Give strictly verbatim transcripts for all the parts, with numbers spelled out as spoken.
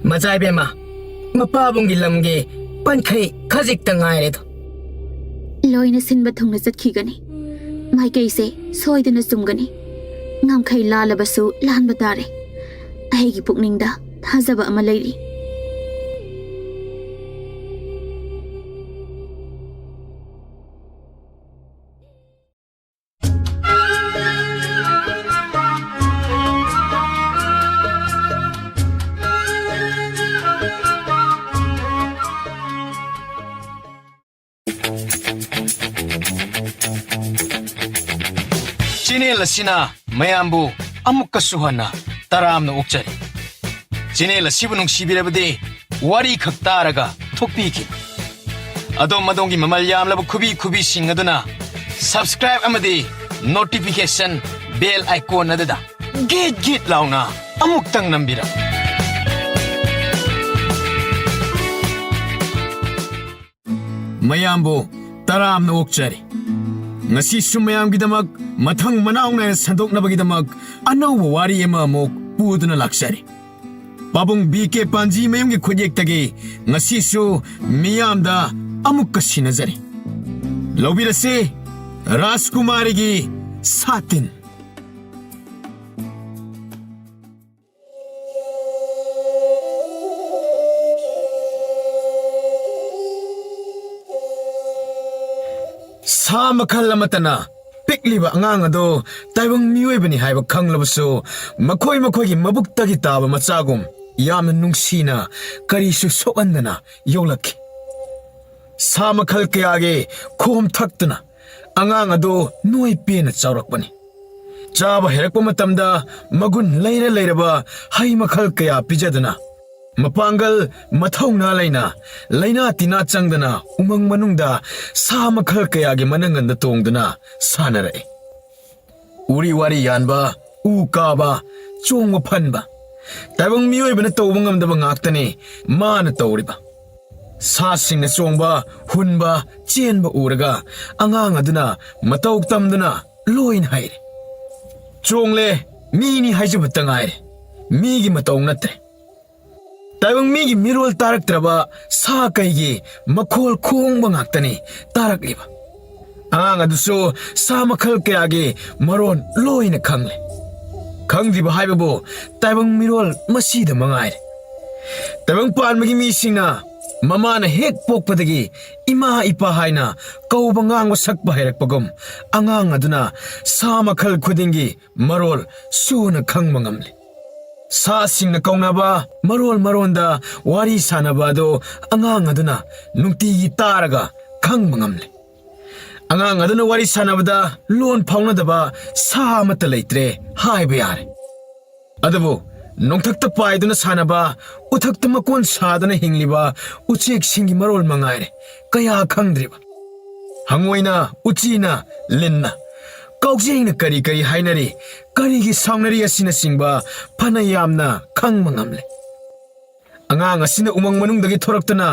ꯃꯆꯥ ꯏꯕꯦꯝꯃ, ꯃꯄꯥꯕꯨꯡꯒꯤ ꯂꯝꯒꯤ ꯄꯟꯈꯩ ꯈꯖꯤꯛꯇ ꯉꯥꯏꯔꯦꯗꯣ꯫ ꯂꯣꯏꯅ ꯁꯤꯟꯕ ꯊꯨꯡꯅ ꯆꯠꯈꯤꯒꯅꯤ꯫ ꯃꯥꯏꯀꯩꯁꯦ ꯁꯣꯏꯗꯅ ꯆꯨꯝꯒꯅꯤ꯫ ꯉꯝꯈꯩ ꯂꯥꯜꯂꯕꯁꯨ ꯂꯥꯟꯕ ꯇꯥꯔꯦ꯫ ꯑꯩꯒꯤ ꯄꯨꯛꯅꯤꯡꯗ ꯊꯥꯖꯕ ꯑꯃ ꯂꯩꯔꯤ꯫ ꯆꯦꯅꯦꯜ ꯑꯁꯤꯅ ꯃꯌꯥꯝꯕꯨ ꯑꯃꯨꯛꯀꯁꯨ ꯍꯟꯅ ꯇꯔꯥꯝꯅ ꯑꯣꯛꯆꯔꯤ꯫ ꯆꯦꯅꯦꯜ ꯑꯁꯤꯕꯨ ꯅꯨꯡꯁꯤꯕꯤꯔꯕꯗꯤ ꯋꯥꯔꯤ ꯈꯛ ꯇꯥꯔꯒ ꯊꯣꯛꯄꯤꯈꯤꯕ꯫ ꯑꯗꯣꯝ ꯑꯗꯣꯝꯒꯤ ꯃꯃꯜ ꯌꯥꯝꯂꯕ ꯈꯨꯕꯤ ꯈꯨꯕꯤꯁꯤꯡ ꯑꯗꯨꯅ subscribe ꯑꯃꯗꯤ notification bell icon ꯑꯗꯨꯗ ꯒꯤꯠ ꯒꯤꯠ ꯂꯥꯎꯅ ꯑꯃꯨꯛꯇꯪ ꯅꯝꯕꯤꯔꯝꯃꯨ꯫ ꯃꯌꯥꯝꯕꯨ ꯇꯔꯥꯝꯅ ꯑꯣꯛꯆꯔꯤ꯫ ꯉꯁꯤꯁꯨ ꯃꯌꯥꯝꯒꯤꯗꯃꯛ ꯃꯊꯪ ꯃꯅꯥꯎ ꯅꯥꯏꯅ ꯁꯟꯗꯣꯛꯅꯕꯒꯤꯗꯃꯛ ꯑꯅꯧꯕ ꯋꯥꯔꯤ ꯑꯃ ꯑꯃꯨꯛ ꯄꯨꯗꯨꯅ ꯂꯥꯛꯆꯔꯤ꯫ ꯄꯥꯕꯨꯡ ꯕꯤ ꯀꯦ ꯄꯥꯟꯖꯤ ꯃꯌꯨꯝꯒꯤ ꯈꯨꯠꯌꯦꯛꯇꯒꯤ ꯉꯁꯤꯁꯨ ꯃꯤꯌꯥꯝꯗ ꯑꯃꯨꯛꯀ ꯁꯤꯟꯅꯖꯔꯤ꯫ ꯂꯧꯕꯤꯔꯁꯤ, ꯔꯥꯖꯀꯨꯃꯥꯔꯤꯒꯤ ꯁꯥꯇꯤꯟ꯫ ꯁꯥ ꯃꯈꯜ ꯑꯃꯠꯇꯅ ꯄꯤꯛꯂꯤꯕ ꯑꯉꯥꯡ ꯑꯗꯨ ꯇꯥꯏꯕꯪ ꯃꯤꯑꯣꯏꯕꯅꯤ ꯍꯥꯏꯕ ꯈꯪꯂꯕꯁꯨ, ꯃꯈꯣꯏ ꯃꯈꯣꯏꯒꯤ ꯃꯕꯨꯛꯇꯒꯤ ꯇꯥꯕ ꯃꯆꯥꯒꯨꯝ ꯌꯥꯝꯅ ꯅꯨꯡꯁꯤꯅ, ꯀꯔꯤꯁꯨ ꯁꯣꯛꯍꯟꯗꯅ ꯌꯣꯛꯂꯛꯈꯤ꯫ ꯁꯥ ꯃꯈꯜ ꯀꯌꯥꯒꯤ ꯈꯣꯝ ꯊꯛꯇꯨꯅ ꯑꯉꯥꯡ ꯑꯗꯨ ꯅꯣꯏ ꯄꯦꯟꯅ ꯆꯥꯎꯔꯛꯄꯅꯤ꯫ ꯆꯥꯕ ꯍꯩꯔꯛꯄ ꯃꯇꯝꯗ ꯃꯒꯨꯟ ꯂꯩꯔ ꯂꯩꯔꯕ ꯍꯩ ꯃꯈꯜ ꯀꯌꯥ ꯄꯤꯖꯗꯨꯅ, ꯃꯄꯥꯡꯒꯜ ꯃꯊꯧꯅꯥ ꯂꯩꯅ, ꯂꯩꯅꯥ ꯇꯤꯟꯅꯥ ꯆꯪꯗꯅ ꯎꯃꯪ ꯃꯅꯨꯡꯗ ꯁꯥ ꯃꯈꯜ ꯀꯌꯥꯒꯤ ꯃꯅꯪꯒꯟꯗ ꯇꯣꯡꯗꯨꯅ ꯁꯥꯟꯅꯔꯛꯏ꯫ ꯎꯔꯤ ꯋꯥꯔꯤ ꯌꯥꯟꯕ, ꯎ ꯀꯥꯕ, ꯆꯣꯡꯕ ꯐꯟꯕ, ꯇꯥꯏꯕꯪ ꯃꯤꯑꯣꯏꯕꯅ ꯇꯧꯕ ꯉꯝꯗꯕ ꯉꯥꯛꯇꯅꯤ ꯃꯥꯅ ꯇꯧꯔꯤꯕ꯫ ꯁꯥꯁꯤꯡꯅ ꯆꯣꯡꯕ, ꯍꯨꯟꯕ, ꯆꯦꯟꯕ ꯎꯔꯒ ꯑꯉꯥꯡ ꯑꯗꯨꯅ ꯃꯇꯧ ꯇꯝꯗꯨꯅ ꯂꯣꯏꯅ ꯍꯩꯔꯦ꯫ ꯆꯣꯡꯂꯦ, ꯃꯤꯅꯤ ꯍꯥꯏꯖꯕꯇ ꯉꯥꯏꯔꯦ, ꯃꯤꯒꯤ ꯃꯇꯧ ꯅꯠꯇ꯭ꯔꯦ꯫ ꯇꯥꯏꯕꯪ ꯃꯤꯒꯤ ꯃꯤꯔꯣꯜ ꯇꯥꯔꯛꯇ꯭ꯔꯕ ꯁꯥ ꯀꯩꯒꯤ ꯃꯈꯣꯜ ꯈꯣꯡꯕ ꯉꯥꯛꯇꯅꯤ ꯇꯥꯔꯛꯂꯤꯕ꯫ ꯑꯉꯥꯡ ꯑꯗꯨꯁꯨ ꯁꯥ ꯃꯈꯜ ꯀꯌꯥꯒꯤ ꯃꯔꯣꯟ ꯂꯣꯏꯅ ꯈꯪꯂꯦ꯫ ꯈꯪꯗ꯭ꯔꯤꯕ ꯍꯥꯏꯕꯕꯨ ꯇꯥꯏꯕꯪ ꯃꯤꯔꯣꯜ ꯃꯁꯤꯗ ꯃꯉꯥꯏꯔꯦ꯫ ꯇꯥꯏꯕꯪ ꯄꯥꯟꯕꯒꯤ ꯃꯤꯁꯤꯡꯅ ꯃꯃꯥꯅ ꯍꯦꯛ ꯄꯣꯛꯄꯗꯒꯤ ꯏꯃꯥ ꯏꯄꯥ ꯍꯥꯏꯅ ꯀꯧꯕ ꯉꯥꯡꯕ ꯁꯛꯄ ꯍꯩꯔꯛꯄꯒꯨꯝ, ꯑꯉꯥꯡ ꯑꯗꯨꯅ ꯁꯥ ꯃꯈꯜ ꯈꯨꯗꯤꯡꯒꯤ ꯃꯔꯣꯜ ꯁꯨꯅ ꯈꯪꯕ ꯉꯝꯂꯦ꯫ ꯁꯥꯁꯤꯡꯅ ꯀꯧꯅꯕ ꯃꯔꯣꯜ ꯃꯔꯣꯟꯗ ꯋꯥꯔꯤ ꯁꯥꯟꯅꯕ ꯑꯗꯨ ꯑꯉꯥꯡ ꯑꯗꯨꯅ ꯅꯨꯡꯇꯤꯒꯤ ꯇꯥꯔꯒ ꯈꯪꯕ ꯉꯝꯂꯦ꯫ ꯑꯉꯥꯡ ꯑꯗꯨꯅ ꯋꯥꯔꯤ ꯁꯥꯟꯅꯕꯗ ꯂꯣꯟ ꯐꯥꯎꯅꯗꯕ ꯁꯥ ꯑꯃꯠꯇ ꯂꯩꯇ꯭ꯔꯦ ꯍꯥꯏꯕ ꯌꯥꯔꯦ꯫ ꯑꯗꯨꯕꯨ ꯅꯣꯡꯊꯛꯇ ꯄꯥꯏꯗꯨꯅ ꯁꯥꯟꯅꯕ, ꯎꯊꯛꯇ ꯃꯀꯣꯟ ꯁꯥꯗꯨꯅ ꯍꯤꯡꯂꯤꯕ ꯎꯆꯦꯛꯁꯤꯡꯒꯤ ꯃꯔꯣꯜ ꯃꯉꯥꯏꯔꯦ ꯀꯌꯥ ꯈꯪꯗ꯭ꯔꯤꯕ꯫ ꯍꯪꯉꯣꯏꯅ, ꯎꯆꯤꯅ, ꯂꯤꯟꯅ, ꯀꯥꯎꯖꯦꯡꯅ ꯀꯔꯤ ꯀꯔꯤ ꯍꯥꯏꯅꯔꯤ, ꯀꯔꯤꯒꯤ ꯁꯥꯎꯅꯔꯤ ꯑꯁꯤꯅꯆꯤꯡꯕ ꯐꯅ ꯌꯥꯝꯅ ꯈꯪꯕ ꯉꯝꯂꯦ꯫ ꯑꯉꯥꯡ ꯑꯁꯤꯅ ꯎꯃꯪ ꯃꯅꯨꯡꯗꯒꯤ ꯊꯣꯔꯛꯇꯨꯅ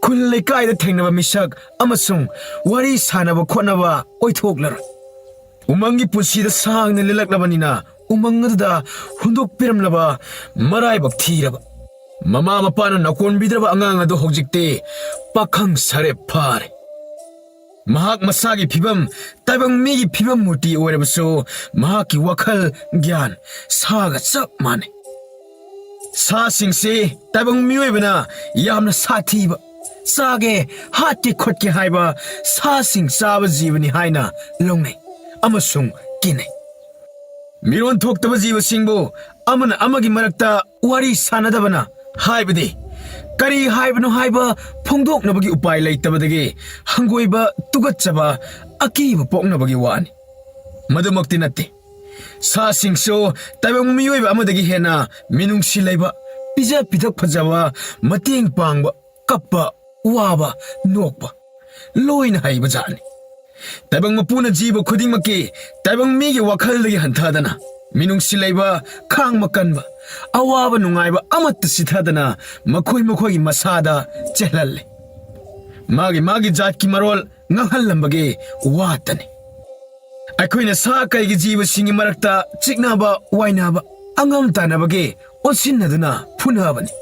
ꯈꯨꯜ ꯂꯩꯀꯥꯏꯗ ꯊꯦꯡꯅꯕ ꯃꯤꯁꯛ ꯑꯃꯁꯨꯡ ꯋꯥꯔꯤ ꯁꯥꯟꯅꯕ ꯈꯣꯠꯅꯕ ꯑꯣꯏꯊꯣꯛꯂꯔꯣꯏ꯫ ꯎꯃꯪꯒꯤ ꯄꯨꯟꯁꯤꯗ ꯁꯥꯡꯅ ꯂꯦꯜꯂꯛꯂꯕꯅꯤꯅ ꯎꯃꯪ ꯑꯗꯨꯗ ꯍꯨꯟꯗꯣꯛꯄꯤꯔꯝꯂꯕ ꯃꯔꯥꯏꯕꯛ ꯊꯤꯔꯕ ꯃꯃꯥ ꯃꯄꯥꯅ ꯅꯀꯣꯟꯕꯤꯗ꯭ꯔꯕ ꯑꯉꯥꯡ ꯑꯗꯨ ꯍꯧꯖꯤꯛꯇꯤ ꯄꯥꯈꯪ ꯁꯥꯔꯦꯞ ꯐꯥꯔꯦ꯫ ꯃꯍꯥꯛ ꯃꯁꯥꯒꯤ ꯐꯤꯕꯝ ꯇꯥꯏꯕꯪ ꯃꯤꯒꯤ ꯐꯤꯕꯝ ꯃꯨꯔꯇꯤ ꯑꯣꯏꯔꯕꯁꯨ ꯃꯍꯥꯛꯀꯤ ꯋꯥꯈꯜ ꯒ꯭ꯌꯥꯟ ꯁꯥꯒ ꯆꯞ ꯃꯥꯟꯅꯩ꯫ ꯁꯥꯁꯤꯡꯁꯤ ꯇꯥꯏꯕꯪ ꯃꯤꯑꯣꯏꯕꯅ ꯌꯥꯝꯅ ꯁꯥꯊꯤꯕ, ꯆꯥꯒꯦ, ꯍꯥꯠꯀꯦ ꯈꯣꯠꯀꯦ ꯍꯥꯏꯕ ꯁꯥꯁꯤꯡ ꯆꯥꯕ ꯖꯤꯕꯅꯤ ꯍꯥꯏꯅ ꯂꯧꯅꯩ ꯑꯃꯁꯨꯡ ꯀꯤꯅꯩ꯫ ꯃꯤꯔꯣꯟ ꯊꯣꯛꯇꯕ ꯖꯤꯕꯁꯤꯡꯕꯨ ꯑꯃꯅ ꯑꯃꯒꯤ ꯃꯔꯛꯇ ꯋꯥꯔꯤ ꯁꯥꯟꯅꯗꯕꯅ, ꯍꯥꯏꯕꯗꯤ ꯀꯔꯤ ꯍꯥꯏꯕꯅꯣ ꯍꯥꯏꯕ ꯐꯣꯡꯗꯣꯛꯅꯕꯒꯤ ꯎꯄꯥꯏ ꯂꯩꯇꯕꯗꯒꯤ ꯍꯪꯒꯣꯏꯕ, ꯇꯨꯀꯠꯆꯕ, ꯑꯀꯤꯕ ꯄꯣꯛꯅꯕꯒꯤ ꯋꯥꯅꯤ꯫ ꯃꯗꯨꯃꯛꯇꯤ ꯅꯠꯇꯦ꯫ ꯁꯥꯁꯤꯡꯁꯨ ꯇꯥꯏꯕꯪ ꯃꯤꯑꯣꯏꯕ ꯑꯃꯗꯒꯤ ꯍꯦꯟꯅ ꯃꯤꯅꯨꯡꯁꯤ ꯂꯩꯕ, ꯄꯤꯖ ꯄꯤꯊꯛ ꯐꯖꯕ, ꯃꯇꯦꯡ ꯄꯥꯡꯕ, ꯀꯞꯄ, ꯋꯥꯕ, ꯅꯣꯛꯄ, ꯂꯣꯏꯅ ꯍꯩꯕ ꯖꯥꯠꯅꯤ꯫ ꯇꯥꯏꯕꯪ ꯃꯄꯨꯅ ꯖꯤꯕ ꯈꯨꯗꯤꯡꯃꯛꯀꯤ ꯇꯥꯏꯕꯪ ꯃꯤꯒꯤ ꯋꯥꯈꯜꯗꯒꯤ ꯍꯟꯊꯗꯅ, ꯃꯤꯅꯨꯡꯁꯤ ꯂꯩꯕ, ꯈꯥꯡꯕ ꯀꯟꯕ, ꯑꯋꯥꯕ ꯅꯨꯡꯉꯥꯏꯕ ꯑꯃꯠꯇ ꯆꯤꯊꯗꯅ ꯃꯈꯣꯏ ꯃꯈꯣꯏꯒꯤ ꯃꯁꯥꯗ ꯆꯦꯜꯍꯜꯂꯦ꯫ ꯃꯥꯒꯤ ꯃꯥꯒꯤ ꯖꯥꯠꯀꯤ ꯃꯔꯣꯜ ꯉꯥꯡꯍꯜꯂꯝꯕꯒꯤ ꯋꯥꯇꯅꯤ꯫ ꯑꯩꯈꯣꯏꯅ ꯁꯥ ꯀꯩꯒꯤ ꯖꯤꯕꯁꯤꯡꯒꯤ ꯃꯔꯛꯇ ꯆꯤꯛꯅꯕ, ꯋꯥꯏꯅꯕ, ꯑꯉꯝ ꯇꯥꯟꯅꯕꯒꯤ ꯑꯣꯟꯁꯤꯟꯅꯗꯨꯅ ꯐꯨꯅꯕꯅꯤ꯫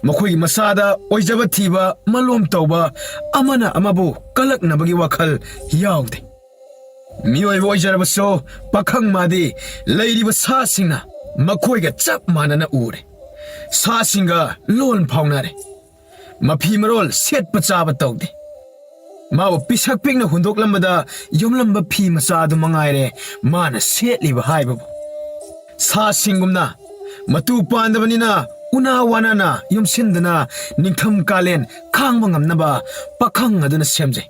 ꯃꯈꯣꯏꯒꯤ ꯃꯁꯥꯗ ꯑꯣꯏꯖꯕ ꯊꯤꯕ, ꯃꯂꯣꯝ ꯇꯧꯕ, ꯑꯃꯅ ꯑꯃꯕꯨ ꯀꯜꯂꯛꯅꯕꯒꯤ ꯋꯥꯈꯜ ꯌꯥꯎꯗꯦ꯫ ꯃꯤꯑꯣꯏꯕ ꯑꯣꯏꯖꯔꯕꯁꯨ, ꯄꯥꯈꯪ ꯃꯥꯗꯤ ꯂꯩꯔꯤꯕ ꯁꯥꯁꯤꯡꯅ ꯃꯈꯣꯏꯒ ꯆꯞ ꯃꯥꯟꯅꯅ ꯎꯔꯦ꯫ ꯁꯥꯁꯤꯡꯒ ꯂꯣꯟ ꯐꯥꯎꯅꯔꯦ꯫ ꯃꯐꯤ ꯃꯔꯣꯜ ꯁꯦꯠꯄ ꯆꯥꯕ ꯇꯧꯗꯦ꯫ ꯃꯥꯕꯨ ꯄꯤꯁꯛ ꯄꯤꯛꯅ ꯍꯨꯟꯗꯣꯛꯂꯝꯕꯗ ꯌꯣꯝꯂꯝꯕ ꯐꯤ ꯃꯆꯥ ꯑꯗꯨ ꯃꯉꯥꯏꯔꯦ ꯃꯥꯅ ꯁꯦꯠꯂꯤꯕ ꯍꯥꯏꯕꯕꯨ꯫ ꯁꯥꯁꯤꯡꯒꯨꯝꯅ ꯃꯇꯨ ꯄꯥꯟꯗꯕꯅꯤꯅ ꯎꯅꯥ ꯋꯥꯅꯅ ꯌꯣꯝꯁꯤꯟꯗꯨꯅ ꯅꯤꯡꯊꯝ ꯀꯥꯂꯦꯟ ꯈꯥꯡꯕ ꯉꯝꯅꯕ ꯄꯥꯈꯪ ꯑꯗꯨꯅ ꯁꯦꯝꯖꯩ꯫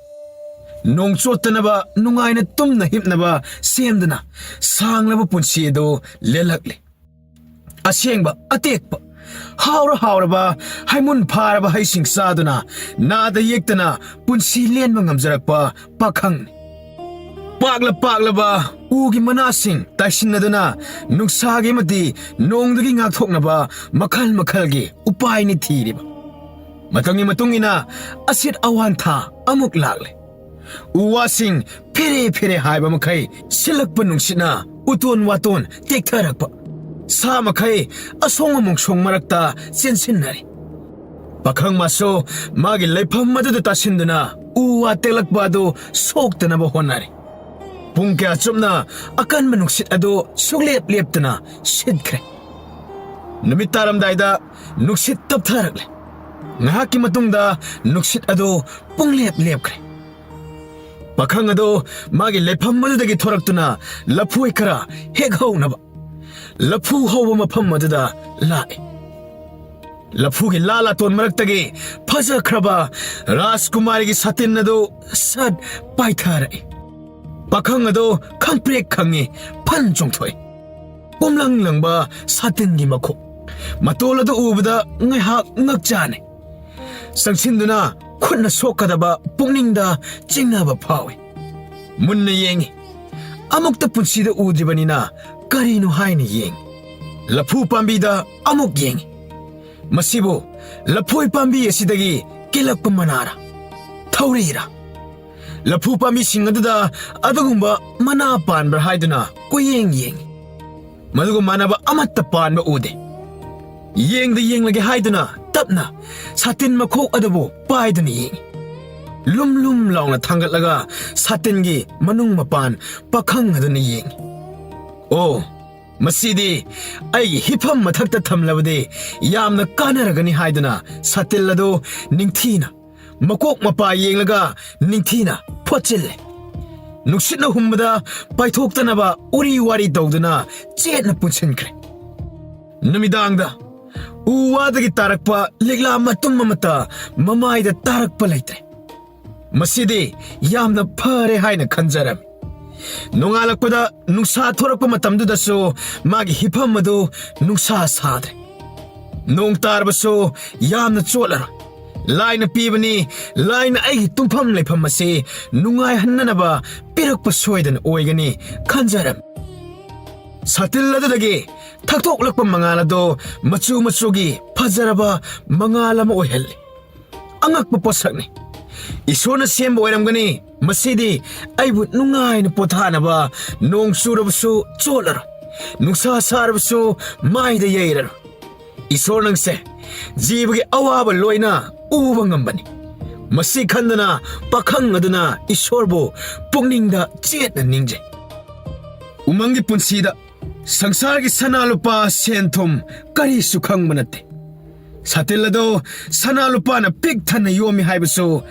ꯅꯣꯡ ꯆꯣꯠꯇꯅꯕ, ꯅꯨꯡꯉꯥꯏꯅ ꯇꯨꯝꯅ ꯍꯤꯞꯅꯕ ꯁꯦꯝꯗꯨꯅ ꯁꯥꯡꯂꯕ ꯄꯨꯟꯁꯤ ꯑꯗꯨ ꯂꯦꯜꯂꯛꯂꯤ꯫ ꯑꯁꯦꯡꯕ, ꯑꯇꯦꯛꯄ, ꯍꯥꯎꯔ ꯍꯥꯎꯔꯕ, ꯍꯩꯃꯨꯟ ꯐꯥꯔꯕ ꯍꯩꯁꯤꯡ ꯆꯥꯗꯨꯅ ꯅꯥꯗ ꯌꯦꯛꯇꯅ ꯄꯨꯟꯁꯤ ꯂꯦꯟꯕ ꯉꯝꯖꯔꯛꯄ ꯄꯥꯈꯪꯅꯤ꯫ ꯄꯥꯛꯂ ꯄꯥꯛꯂꯕ ꯎꯒꯤ ꯃꯅꯥꯁꯤꯡ ꯇꯥꯏꯁꯤꯟꯅꯗꯨꯅ ꯅꯨꯡꯁꯥꯒꯤ ꯑꯃꯗꯤ ꯅꯣꯡꯗꯒꯤ ꯉꯥꯛꯊꯣꯛꯅꯕ ꯃꯈꯜ ꯃꯈꯜꯒꯤ ꯎꯄꯥꯏꯅꯤ ꯊꯤꯔꯤꯕ꯫ ꯃꯇꯝꯒꯤ ꯃꯇꯨꯡ ꯏꯟꯅ ꯑꯁꯤꯠ ꯑꯋꯥꯟꯊꯥ ꯑꯃꯨꯛ ꯂꯥꯛꯂꯦ꯫ ꯎ ꯋꯥꯁꯤꯡ ꯐꯦꯔꯦ ꯐꯦꯔꯦ ꯍꯥꯏꯕ ꯃꯈꯩ ꯁꯤꯜꯂꯛꯄ ꯅꯨꯡꯁꯤꯠꯅ ꯎꯇꯣꯟ ꯋꯥꯇꯣꯟ ꯇꯦꯛꯊꯔꯛꯄ꯫ ꯁꯥ ꯃꯈꯩ ꯑꯁꯣꯡ ꯑꯃꯣꯡꯁꯣꯡ ꯃꯔꯛꯇ ꯆꯦꯟꯁꯤꯟꯅꯔꯤ꯫ ꯄꯥꯈꯪ ꯃꯥꯁꯨ ꯃꯥꯒꯤ ꯂꯩꯐꯝ ꯑꯗꯨꯗ ꯇꯥꯁꯤꯟꯗꯨꯅ ꯎ ꯋꯥ ꯇꯦꯛꯂꯛꯄ ꯑꯗꯨ ꯁꯣꯛꯇꯅꯕ ꯍꯣꯠꯅꯔꯤ꯫ ꯄꯨꯡ ꯀꯌꯥ ꯆꯨꯞꯅ ꯑꯀꯟꯕ ꯅꯨꯡꯁꯤꯠ ꯑꯗꯨ ꯁꯨꯛꯂꯦꯞ ꯂꯦꯞꯇꯅ ꯁꯤꯠꯈ꯭ꯔꯦ꯫ ꯅꯨꯃꯤꯠ ꯇꯥꯔꯝꯗꯥꯏꯗ ꯅꯨꯡꯁꯤꯠ ꯇꯞꯊꯔꯛꯂꯦ꯫ ꯉꯥꯏꯍꯥꯛꯀꯤ ꯃꯇꯨꯡꯗ ꯅꯨꯡꯁꯤꯠ ꯑꯗꯨ ꯄꯨꯡꯂꯦꯞ ꯂꯦꯞꯈ꯭ꯔꯦ꯫ ꯄꯥꯈꯪ ꯑꯗꯨ ꯃꯥꯒꯤ ꯂꯩꯐꯝ ꯑꯗꯨꯗꯒꯤ ꯊꯣꯔꯛꯇꯨꯅ ꯂꯐꯣꯏ ꯈꯔ ꯍꯦꯛ ꯍꯧꯅꯕ ꯂꯐꯨ ꯍꯧꯕ ꯃꯐꯝ ꯑꯗꯨꯗ ꯂꯥꯛꯏ꯫ ꯂꯐꯨꯒꯤ ꯂꯥ ꯂꯥꯇꯣꯟ ꯃꯔꯛꯇꯒꯤ ꯐꯖꯈ꯭ꯔꯕ ꯔꯥꯖꯀꯨꯃꯥꯔꯤꯒꯤ ꯁꯥꯇꯤꯟ ꯑꯗꯨ ꯁꯠ ꯄꯥꯏꯊꯔꯛꯏ꯫ ꯄꯥꯈꯪ ꯑꯗꯨ ꯈꯪꯄ꯭ꯔꯦꯛ ꯈꯪꯉꯤ, ꯐꯟ ꯆꯣꯡꯊꯣꯛꯏ꯫ ꯄꯨꯝꯂꯪ ꯂꯪꯕ ꯁꯥꯇꯤꯟꯒꯤ ꯃꯈꯣꯛ ꯃꯇꯣꯜ ꯑꯗꯨ ꯎꯕꯗ ꯉꯥꯏꯍꯥꯛ ꯉꯛ ꯆꯥꯅꯩ꯫ ꯆꯪꯁꯤꯟꯗꯨꯅ ꯈꯨꯠꯅ ꯁꯣꯛꯀꯗꯕ ꯄꯨꯛꯅꯤꯡꯗ ꯆꯤꯡꯅꯕ ꯐꯥꯎꯏ꯫ ꯃꯨꯟꯅ ꯌꯦꯡꯏ꯫ ꯑꯃꯨꯛꯇ ꯄꯨꯟꯁꯤꯗ ꯎꯗ꯭ꯔꯤꯕꯅꯤꯅ ꯀꯔꯤꯅꯣ ꯍꯥꯏꯅ ꯌꯦꯡꯏ꯫ ꯂꯐꯨ ꯄꯥꯝꯕꯤꯗ ꯑꯃꯨꯛ ꯌꯦꯡꯏ꯫ ꯃꯁꯤꯕꯨ ꯂꯐꯣꯏ ꯄꯥꯝꯕꯤ ꯑꯁꯤꯗꯒꯤ ꯀꯦꯜꯂꯛꯄ ꯃꯅꯥꯔ? ꯊꯧꯔꯤꯔ? ꯂꯐꯨ ꯄꯥꯝꯕꯤꯁꯤꯡ ꯑꯗꯨꯗ ꯑꯗꯨꯒꯨꯝꯕ ꯃꯅꯥ ꯄꯥꯟꯕ꯭ꯔꯥ ꯍꯥꯏꯗꯨꯅ ꯀꯣꯏꯌꯦꯡ ꯌꯦꯡꯏ꯫ ꯃꯗꯨꯒ ꯃꯥꯟꯅꯕ ꯑꯃꯠꯇ ꯄꯥꯟꯕ ꯎꯗꯦ꯫ ꯌꯦꯡꯗ ꯌꯦꯡꯂꯒꯦ ꯍꯥꯏꯗꯨꯅ ꯇꯞꯅ ꯁꯥꯇꯤꯟ ꯃꯈꯣꯛ ꯑꯗꯨꯕꯨ ꯄꯥꯏꯗꯨꯅ ꯌꯦꯡꯏ꯫ ꯂꯨꯝ ꯂꯨꯝ ꯂꯥꯎꯅ ꯊꯥꯡꯒꯠꯂꯒ ꯁꯥꯇꯤꯟꯒꯤ ꯃꯅꯨꯡ ꯃꯄꯥꯟ ꯄꯥꯈꯪ ꯑꯗꯨꯅ ꯌꯦꯡꯏ꯫ "ꯑꯣ, ꯃꯁꯤꯗꯤ ꯑꯩꯒꯤ ꯍꯤꯞꯐꯝ ꯃꯊꯛꯇ ꯊꯝꯂꯕꯗꯤ ꯌꯥꯝꯅ ꯀꯥꯟꯅꯔꯒꯅꯤ" ꯍꯥꯏꯗꯨꯅ ꯁꯥꯇꯤꯜ ꯑꯗꯨ ꯅꯤꯡꯊꯤꯅ ꯃꯀꯣꯛ ꯃꯄꯥ ꯌꯦꯡꯂꯒ ꯅꯤꯡꯊꯤꯅ ꯐꯣꯠꯆꯤꯜꯂꯦ꯫ ꯅꯨꯡꯁꯤꯠꯅ ꯍꯨꯝꯕꯗ ꯄꯥꯏꯊꯣꯛꯇꯅꯕ ꯎꯔꯤ ꯋꯥꯔꯤ ꯇꯧꯗꯨꯅ ꯆꯦꯠꯅ ꯄꯨꯟꯁꯤꯟꯈ꯭ꯔꯦ꯫ ꯅꯨꯃꯤꯗꯥꯡꯗ ꯎ ꯋꯥꯗꯒꯤ ꯇꯥꯔꯛꯄ ꯂꯤꯛꯂꯥ ꯃꯇꯨꯝ ꯑꯃꯠꯇ ꯃꯃꯥꯏꯗ ꯇꯥꯔꯛꯄ ꯂꯩꯇ꯭ꯔꯦ꯫ ꯃꯁꯤꯗꯤ ꯌꯥꯝꯅ ꯐꯔꯦ ꯍꯥꯏꯅ ꯈꯟꯖꯔꯝꯃꯤ꯫ ꯅꯣꯡꯉꯥꯜꯂꯛꯄꯗ ꯅꯨꯡꯁꯥ ꯊꯣꯔꯛꯄ ꯃꯇꯝꯗꯨꯗꯁꯨ ꯃꯥꯒꯤ ꯍꯤꯐꯝ ꯑꯗꯨ ꯅꯨꯡꯁꯥ ꯁꯥꯗ꯭ꯔꯦ꯫ ꯅꯣꯡ ꯇꯥꯔꯕꯁꯨ ꯌꯥꯝꯅ ꯆꯣꯠꯂꯔꯣꯏ꯫ ꯂꯥꯏꯅ ꯄꯤꯕꯅꯤ, ꯂꯥꯏꯅ ꯑꯩꯒꯤ ꯇꯨꯝꯐꯝ ꯂꯩꯐꯝ ꯑꯁꯤ ꯅꯨꯡꯉꯥꯏꯍꯟꯅꯅꯕ ꯄꯤꯔꯛꯄ ꯁꯣꯏꯗꯅ ꯑꯣꯏꯒꯅꯤ ꯈꯟꯖꯔꯝꯃꯤ꯫ ꯁꯥꯇꯤꯜ ꯑꯗꯨꯗꯒꯤ ꯊꯛꯇꯣꯛꯂꯛꯄ ꯃꯉꯥꯜ ꯑꯗꯣ ꯃꯆꯨ ꯃꯆꯨꯒꯤ ꯐꯖꯔꯕ ꯃꯉꯥꯜ ꯑꯃ ꯑꯣꯏꯍꯜꯂꯤ꯫ ꯑꯉꯛꯄ ꯄꯣꯠꯁꯛꯅꯤ꯫ ꯏꯁꯣꯔꯅ ꯁꯦꯝꯕ ꯑꯣꯏꯔꯝꯒꯅꯤ꯫ ꯃꯁꯤꯗꯤ ꯑꯩꯕꯨ ꯅꯨꯡꯉꯥꯏꯅ ꯄꯣꯊꯥꯅꯕ, ꯅꯣꯡ ꯆꯨꯔꯕꯁꯨ ꯆꯣꯠꯂꯔꯣꯏ, ꯅꯨꯡꯁꯥ ꯁꯥꯔꯕꯁꯨ ꯃꯥꯏꯗ ꯌꯩꯔꯔꯣꯏ꯫ ꯏꯁꯣꯔ ꯅꯪꯁꯦ ꯖꯤꯕꯒꯤ ꯑꯋꯥꯕ ꯂꯣꯏꯅ ꯎꯕ ꯉꯝꯕꯅꯤ꯫ ꯃꯁꯤ ꯈꯟꯗꯅ ꯄꯥꯈꯪ ꯑꯗꯨꯅ ꯏꯁꯣꯔꯕꯨ ꯄꯨꯛꯅꯤꯡꯗ ꯆꯦꯠꯅ ꯅꯤꯡꯖꯩ꯫ ꯎꯃꯪꯒꯤ ꯄꯨꯟꯁꯤꯗ ꯁꯪꯁꯥꯔꯒꯤ ꯁꯅꯥ ꯂꯨꯄꯥ ꯁꯦꯟ ꯊꯨꯝ ꯀꯔꯤꯁꯨ ꯈꯪꯕ ꯅꯠꯇꯦ꯫ ꯁꯥꯇꯤꯜ ꯑꯗꯣ ꯁꯅꯥ ꯂꯨꯄꯥꯅ ꯄꯤꯛ ꯊꯟꯅ ꯌꯣꯝꯃꯤ ꯍꯥꯏꯕꯁꯨ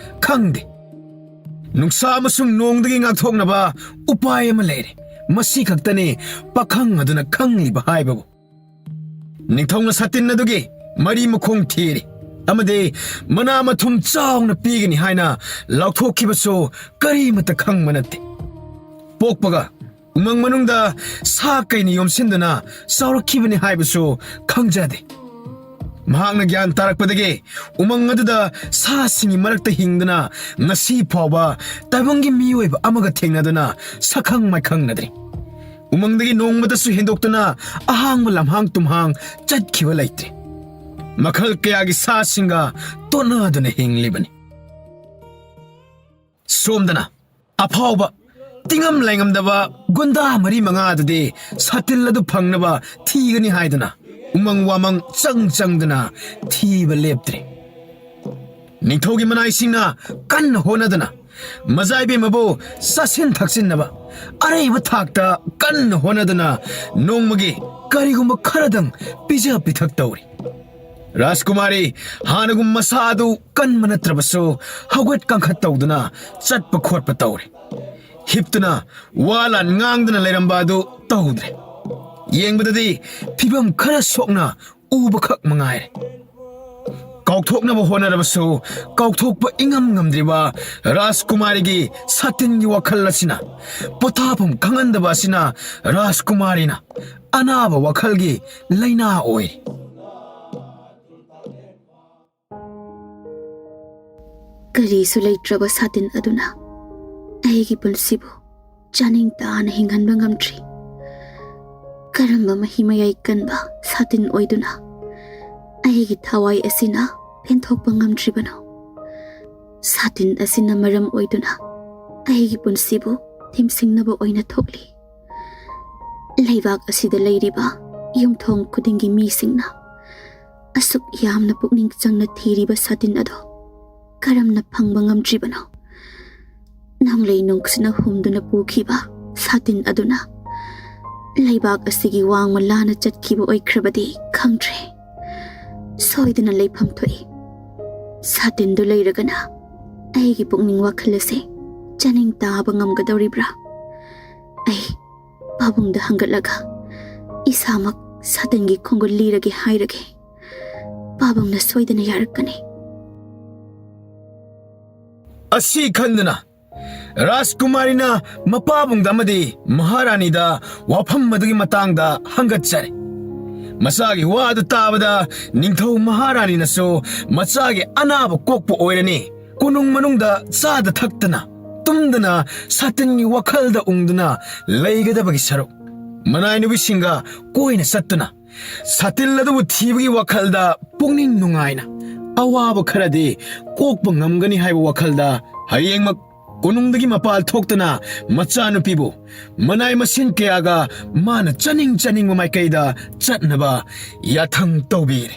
ꯈꯪꯗꯦ꯫ ꯅꯨꯡꯁꯥ ꯑꯃꯁꯨꯡ ꯅꯣꯡꯗꯒꯤ ꯉꯥꯛꯊꯣꯛꯅꯕ ꯎꯄꯥꯏ ꯑꯃ ꯂꯩꯔꯦ꯫ ꯃꯁꯤ ꯈꯛꯇꯅꯤ ꯄꯥꯈꯪ ꯑꯗꯨꯅ ꯈꯪꯂꯤꯕ ꯍꯥꯏꯕꯕꯨ꯫ ꯅꯤꯡꯊꯧꯅ ꯁꯥꯇꯤꯟ ꯑꯗꯨꯒꯤ ꯃꯔꯤ ꯃꯈꯣꯡ ꯊꯤꯔꯤ ꯑꯃꯗꯤ ꯃꯅꯥ ꯃꯊꯨꯝ ꯆꯥꯎꯅ ꯄꯤꯒꯅꯤ ꯍꯥꯏꯅ ꯂꯥꯎꯊꯣꯛꯈꯤꯕꯁꯨ ꯀꯔꯤꯃꯠꯇ ꯈꯪꯕ ꯅꯠꯇꯦ꯫ ꯄꯣꯛꯄꯒ ꯎꯃꯪ ꯃꯅꯨꯡꯗ ꯁꯥ ꯀꯩꯅ ꯌꯣꯝꯁꯤꯟꯗꯨꯅ ꯆꯥꯎꯔꯛꯈꯤꯕꯅꯤ ꯍꯥꯏꯕꯁꯨ ꯈꯪꯖꯗꯦ꯫ ꯃꯍꯥꯛꯅ ꯒ꯭ꯌꯥꯟ ꯇꯥꯔꯛꯄꯗꯒꯤ ꯎꯃꯪ ꯑꯗꯨꯗ ꯁꯥꯁꯤꯡꯒꯤ ꯃꯔꯛꯇ ꯍꯤꯡꯗꯨꯅ ꯉꯁꯤ ꯐꯥꯎꯕ ꯇꯥꯏꯕꯪꯒꯤ ꯃꯤꯑꯣꯏꯕ ꯑꯃꯒ ꯊꯦꯡꯅꯗꯨꯅ ꯁꯛꯈꯪ ꯃꯥꯏꯈꯪꯅꯗ꯭ꯔꯤ꯫ ꯎꯃꯪꯗꯒꯤ ꯅꯣꯡꯃꯇꯁꯨ ꯍꯦꯟꯗꯣꯛꯇꯨꯅ ꯑꯍꯥꯡꯕ ꯂꯝꯍꯥꯡ ꯇꯨꯝꯍꯥꯡ ꯆꯠꯈꯤꯕ ꯂꯩꯇ꯭ꯔꯤ꯫ ꯃꯈꯜ ꯀꯌꯥꯒꯤ ꯁꯥꯁꯤꯡꯒ ꯇꯣꯠꯅꯗꯨꯅ ꯍꯤꯡꯂꯤꯕꯅꯤ꯫ ꯁꯣꯝꯗꯅ ꯑꯐꯥꯎꯕ ꯇꯤꯡꯉꯝ ꯂꯩꯉꯝꯗꯕ ꯒꯨꯟꯗꯥ ꯃꯔꯤ ꯃꯉꯥ ꯑꯗꯨꯗꯤ ꯁꯥꯇꯤꯜ ꯑꯗꯨ ꯐꯪꯅꯕ ꯊꯤꯒꯅꯤ ꯍꯥꯏꯗꯨꯅ ꯎꯃꯪ ꯋꯥꯃꯪ ꯆꯪ ꯆꯪꯗꯅ ꯊꯤꯕ ꯂꯦꯞꯇ꯭ꯔꯦ꯫ ꯅꯤꯡꯊꯧꯒꯤ ꯃꯅꯥꯏꯁꯤꯡꯅ ꯀꯟꯅ ꯍꯣꯠꯅꯗꯅ ꯃꯖꯥ ꯏꯕꯦꯝꯃꯕꯨ ꯆꯥꯁꯤꯟ ꯊꯛꯆꯤꯟꯅꯕ ꯑꯔꯩꯕ ꯊꯥꯛꯇ ꯀꯟꯅ ꯍꯣꯠꯅꯗꯅ ꯅꯣꯡꯃꯒꯤ ꯀꯔꯤꯒꯨꯝꯕ ꯈꯔꯗꯪ ꯄꯤꯖ ꯄꯤꯊꯛ ꯇꯧꯔꯤ꯫ ꯔꯥꯖꯀꯨꯃꯥꯔꯤ ꯍꯥꯟꯅꯒꯨꯝ ꯃꯁꯥ ꯑꯗꯨ ꯀꯟꯕ ꯅꯠꯇ꯭ꯔꯕꯁꯨ ꯍꯧꯒꯠ ꯀꯥꯡꯈꯠ ꯇꯧꯗꯨꯅ ꯆꯠꯄ ꯈꯣꯠꯄ ꯇꯧꯔꯤ꯫ ꯍꯤꯞꯇꯨꯅ ꯋꯥ ꯂꯥꯟ ꯉꯥꯡꯗꯅ ꯂꯩꯔꯝꯕ ꯑꯗꯨ ꯇꯧꯗ꯭ꯔꯦ꯫ ꯌꯦꯡꯕꯗꯗꯤ ꯐꯤꯕꯝ ꯈꯔ ꯁꯣꯛꯅ ꯎꯕꯈꯛ ꯃꯉꯥꯏꯔꯦ꯫ ꯀꯥꯎꯊꯣꯛꯅꯕ ꯍꯣꯠꯅꯔꯕꯁꯨ ꯀꯥꯎꯊꯣꯛꯄ ꯏꯉꯝ ꯉꯝꯗ꯭ꯔꯤꯕ ꯔꯥꯖꯀꯨꯃꯥꯔꯤꯒꯤ ꯁꯥꯇꯤꯟꯒꯤ ꯋꯥꯈꯜ ꯑꯁꯤꯅ, ꯄꯣꯊꯥꯐꯝ ꯈꯪꯍꯟꯗꯕ ꯑꯁꯤꯅ ꯔꯥꯖꯀꯨꯃꯥꯔꯤꯅ ꯑꯅꯥꯕ ꯋꯥꯈꯜꯒꯤ ꯂꯥꯏꯅꯥ ꯑꯣꯏ꯫ ꯀꯔꯤꯁꯨ ꯂꯩꯇ꯭ꯔꯕ ꯁꯥꯇꯤꯟ ꯑꯗꯨꯅ ꯑꯩꯒꯤ ꯄꯨꯟꯁꯤꯕꯨ ꯆꯥꯅꯤꯡ ꯇꯥꯅ ꯍꯤꯡꯍꯟꯕ ꯉꯝꯗ꯭ꯔꯤ꯫ ꯀꯔꯝꯕ ꯃꯍꯤ ꯃꯌꯥꯏ ꯀꯟꯕ ꯁꯥꯇꯤꯟ ꯑꯣꯏꯗꯨꯅ ꯑꯩꯒꯤ ꯊꯋꯥꯏ ꯑꯁꯤꯅ ꯄꯦꯟꯊꯣꯛꯄ ꯉꯝꯗ꯭ꯔꯤꯕꯅꯣ? ꯁꯥꯇꯤꯟ ꯑꯁꯤꯅ ꯃꯔꯝ ꯑꯣꯏꯗꯨꯅ ꯑꯩꯒꯤ ꯄꯨꯟꯁꯤꯕꯨ ꯊꯦꯝꯁꯤꯡꯅꯕ ꯑꯣꯏꯅ ꯊꯣꯛꯂꯤ꯫ ꯂꯩꯕꯥꯛ ꯑꯁꯤꯗ ꯂꯩꯔꯤꯕ ꯌꯨꯝꯊꯣꯡ ꯈꯨꯗꯤꯡꯒꯤ ꯃꯤꯁꯤꯡꯅ ꯑꯁꯨꯛ ꯌꯥꯝꯅ ꯄꯨꯛꯅꯤꯡ ꯆꯪꯅ ꯊꯤꯔꯤꯕ ꯁꯥꯇꯤꯟ ꯑꯗꯣ ꯀꯔꯝꯅ ꯐꯪꯕ ꯉꯝꯗ꯭ꯔꯤꯕꯅꯣ? ꯅꯣꯡꯂꯩ ꯅꯨꯡꯁꯤꯠꯅ ꯍꯨꯝꯗꯨꯅ ꯄꯨꯈꯤꯕ ꯁꯥꯇꯤꯟ ꯑꯗꯨꯅ ꯂꯩꯕꯥꯛ ꯑꯁꯤꯒꯤ ꯋꯥꯡꯃ ꯂꯥꯟꯅ ꯆꯠꯈꯤꯕ ꯑꯣꯏꯈ꯭ꯔꯕꯗꯤ ꯈꯪꯗ꯭ꯔꯦ꯫ ꯁꯣꯏꯗꯅ ꯂꯩꯐꯝ ꯊꯣꯛꯏ꯫ ꯁꯥꯇꯤꯟꯗꯨ ꯂꯩꯔꯒꯅ ꯑꯩꯒꯤ ꯄꯨꯛꯅꯤꯡ ꯋꯥꯈꯜ ꯑꯁꯦ ꯆꯥꯅꯤꯡ ꯇꯥꯕ ꯉꯝꯒꯗꯧꯔꯤꯕ꯭ꯔꯥ? ꯑꯩ ꯄꯥꯕꯨꯡꯗ ꯍꯪꯒꯠꯂꯒ ꯏꯁꯥꯃꯛ ꯁꯥꯇꯤꯟꯒꯤ ꯈꯣꯡꯒꯨꯜ ꯂꯤꯔꯒꯦ ꯍꯥꯏꯔꯒꯦ꯫ ꯄꯥꯕꯨꯡꯅ ꯁꯣꯏꯗꯅ ꯌꯥꯔꯛꯀꯅꯤ꯫ ꯑꯁꯤ ꯈꯟꯗꯨꯅ ꯔꯥꯖꯀꯨꯃꯥꯔꯤꯅ ꯃꯄꯥꯕꯨꯡꯗ ꯑꯃꯗꯤ ꯃꯍꯥꯔꯥꯅꯤꯗ ꯋꯥꯐꯝ ꯑꯗꯨꯒꯤ ꯃꯇꯥꯡꯗ ꯍꯪꯒꯠꯆꯔꯦ꯫ ꯃꯆꯥꯒꯤ ꯋꯥ ꯑꯗꯨ ꯇꯥꯕꯗ ꯅꯤꯡꯊꯧ ꯃꯍꯥꯔꯥꯅꯤꯅꯁꯨ ꯃꯆꯥꯒꯤ ꯑꯅꯥꯕ ꯀꯣꯛꯄ ꯑꯣꯏꯔꯅꯤ, ꯀꯣꯅꯨꯡ ꯃꯅꯨꯡꯗ ꯆꯥꯗ ꯊꯛꯇꯅ ꯇꯨꯝꯗꯅ ꯁꯥꯇꯤꯟꯒꯤ ꯋꯥꯈꯜꯗ ꯎꯪꯗꯨꯅ ꯂꯩꯒꯗꯕꯒꯤ ꯁꯔꯨꯛ, ꯃꯅꯥꯏ ꯅꯨꯄꯤꯁꯤꯡꯒ ꯀꯣꯏꯅ ꯆꯠꯇꯨꯅ ꯁꯥꯇꯤꯟ ꯑꯗꯨꯕꯨ ꯊꯤꯕꯒꯤ ꯋꯥꯈꯜꯗ ꯄꯨꯛꯅꯤꯡ ꯅꯨꯡꯉꯥꯏꯅ ꯑꯋꯥꯕ ꯈꯔꯗꯤ ꯀꯣꯛꯄ ꯉꯝꯒꯅꯤ ꯍꯥꯏꯕ ꯋꯥꯈꯜꯗ ꯍꯌꯦꯡꯃꯛ ꯀꯣꯅꯨꯡꯗꯒꯤ ꯃꯄꯥꯜ ꯊꯣꯛꯇꯨꯅ ꯃꯆꯥꯅꯨꯄꯤꯕꯨ ꯃꯅꯥꯏ ꯃꯁꯤꯟ ꯀꯌꯥꯒ ꯃꯥꯅ ꯆꯠꯅꯤꯡ ꯆꯠꯅꯤꯡꯕ ꯃꯥꯏꯀꯩꯗ ꯆꯠꯅꯕ ꯌꯥꯊꯪ ꯇꯧꯕꯤꯔꯦ꯫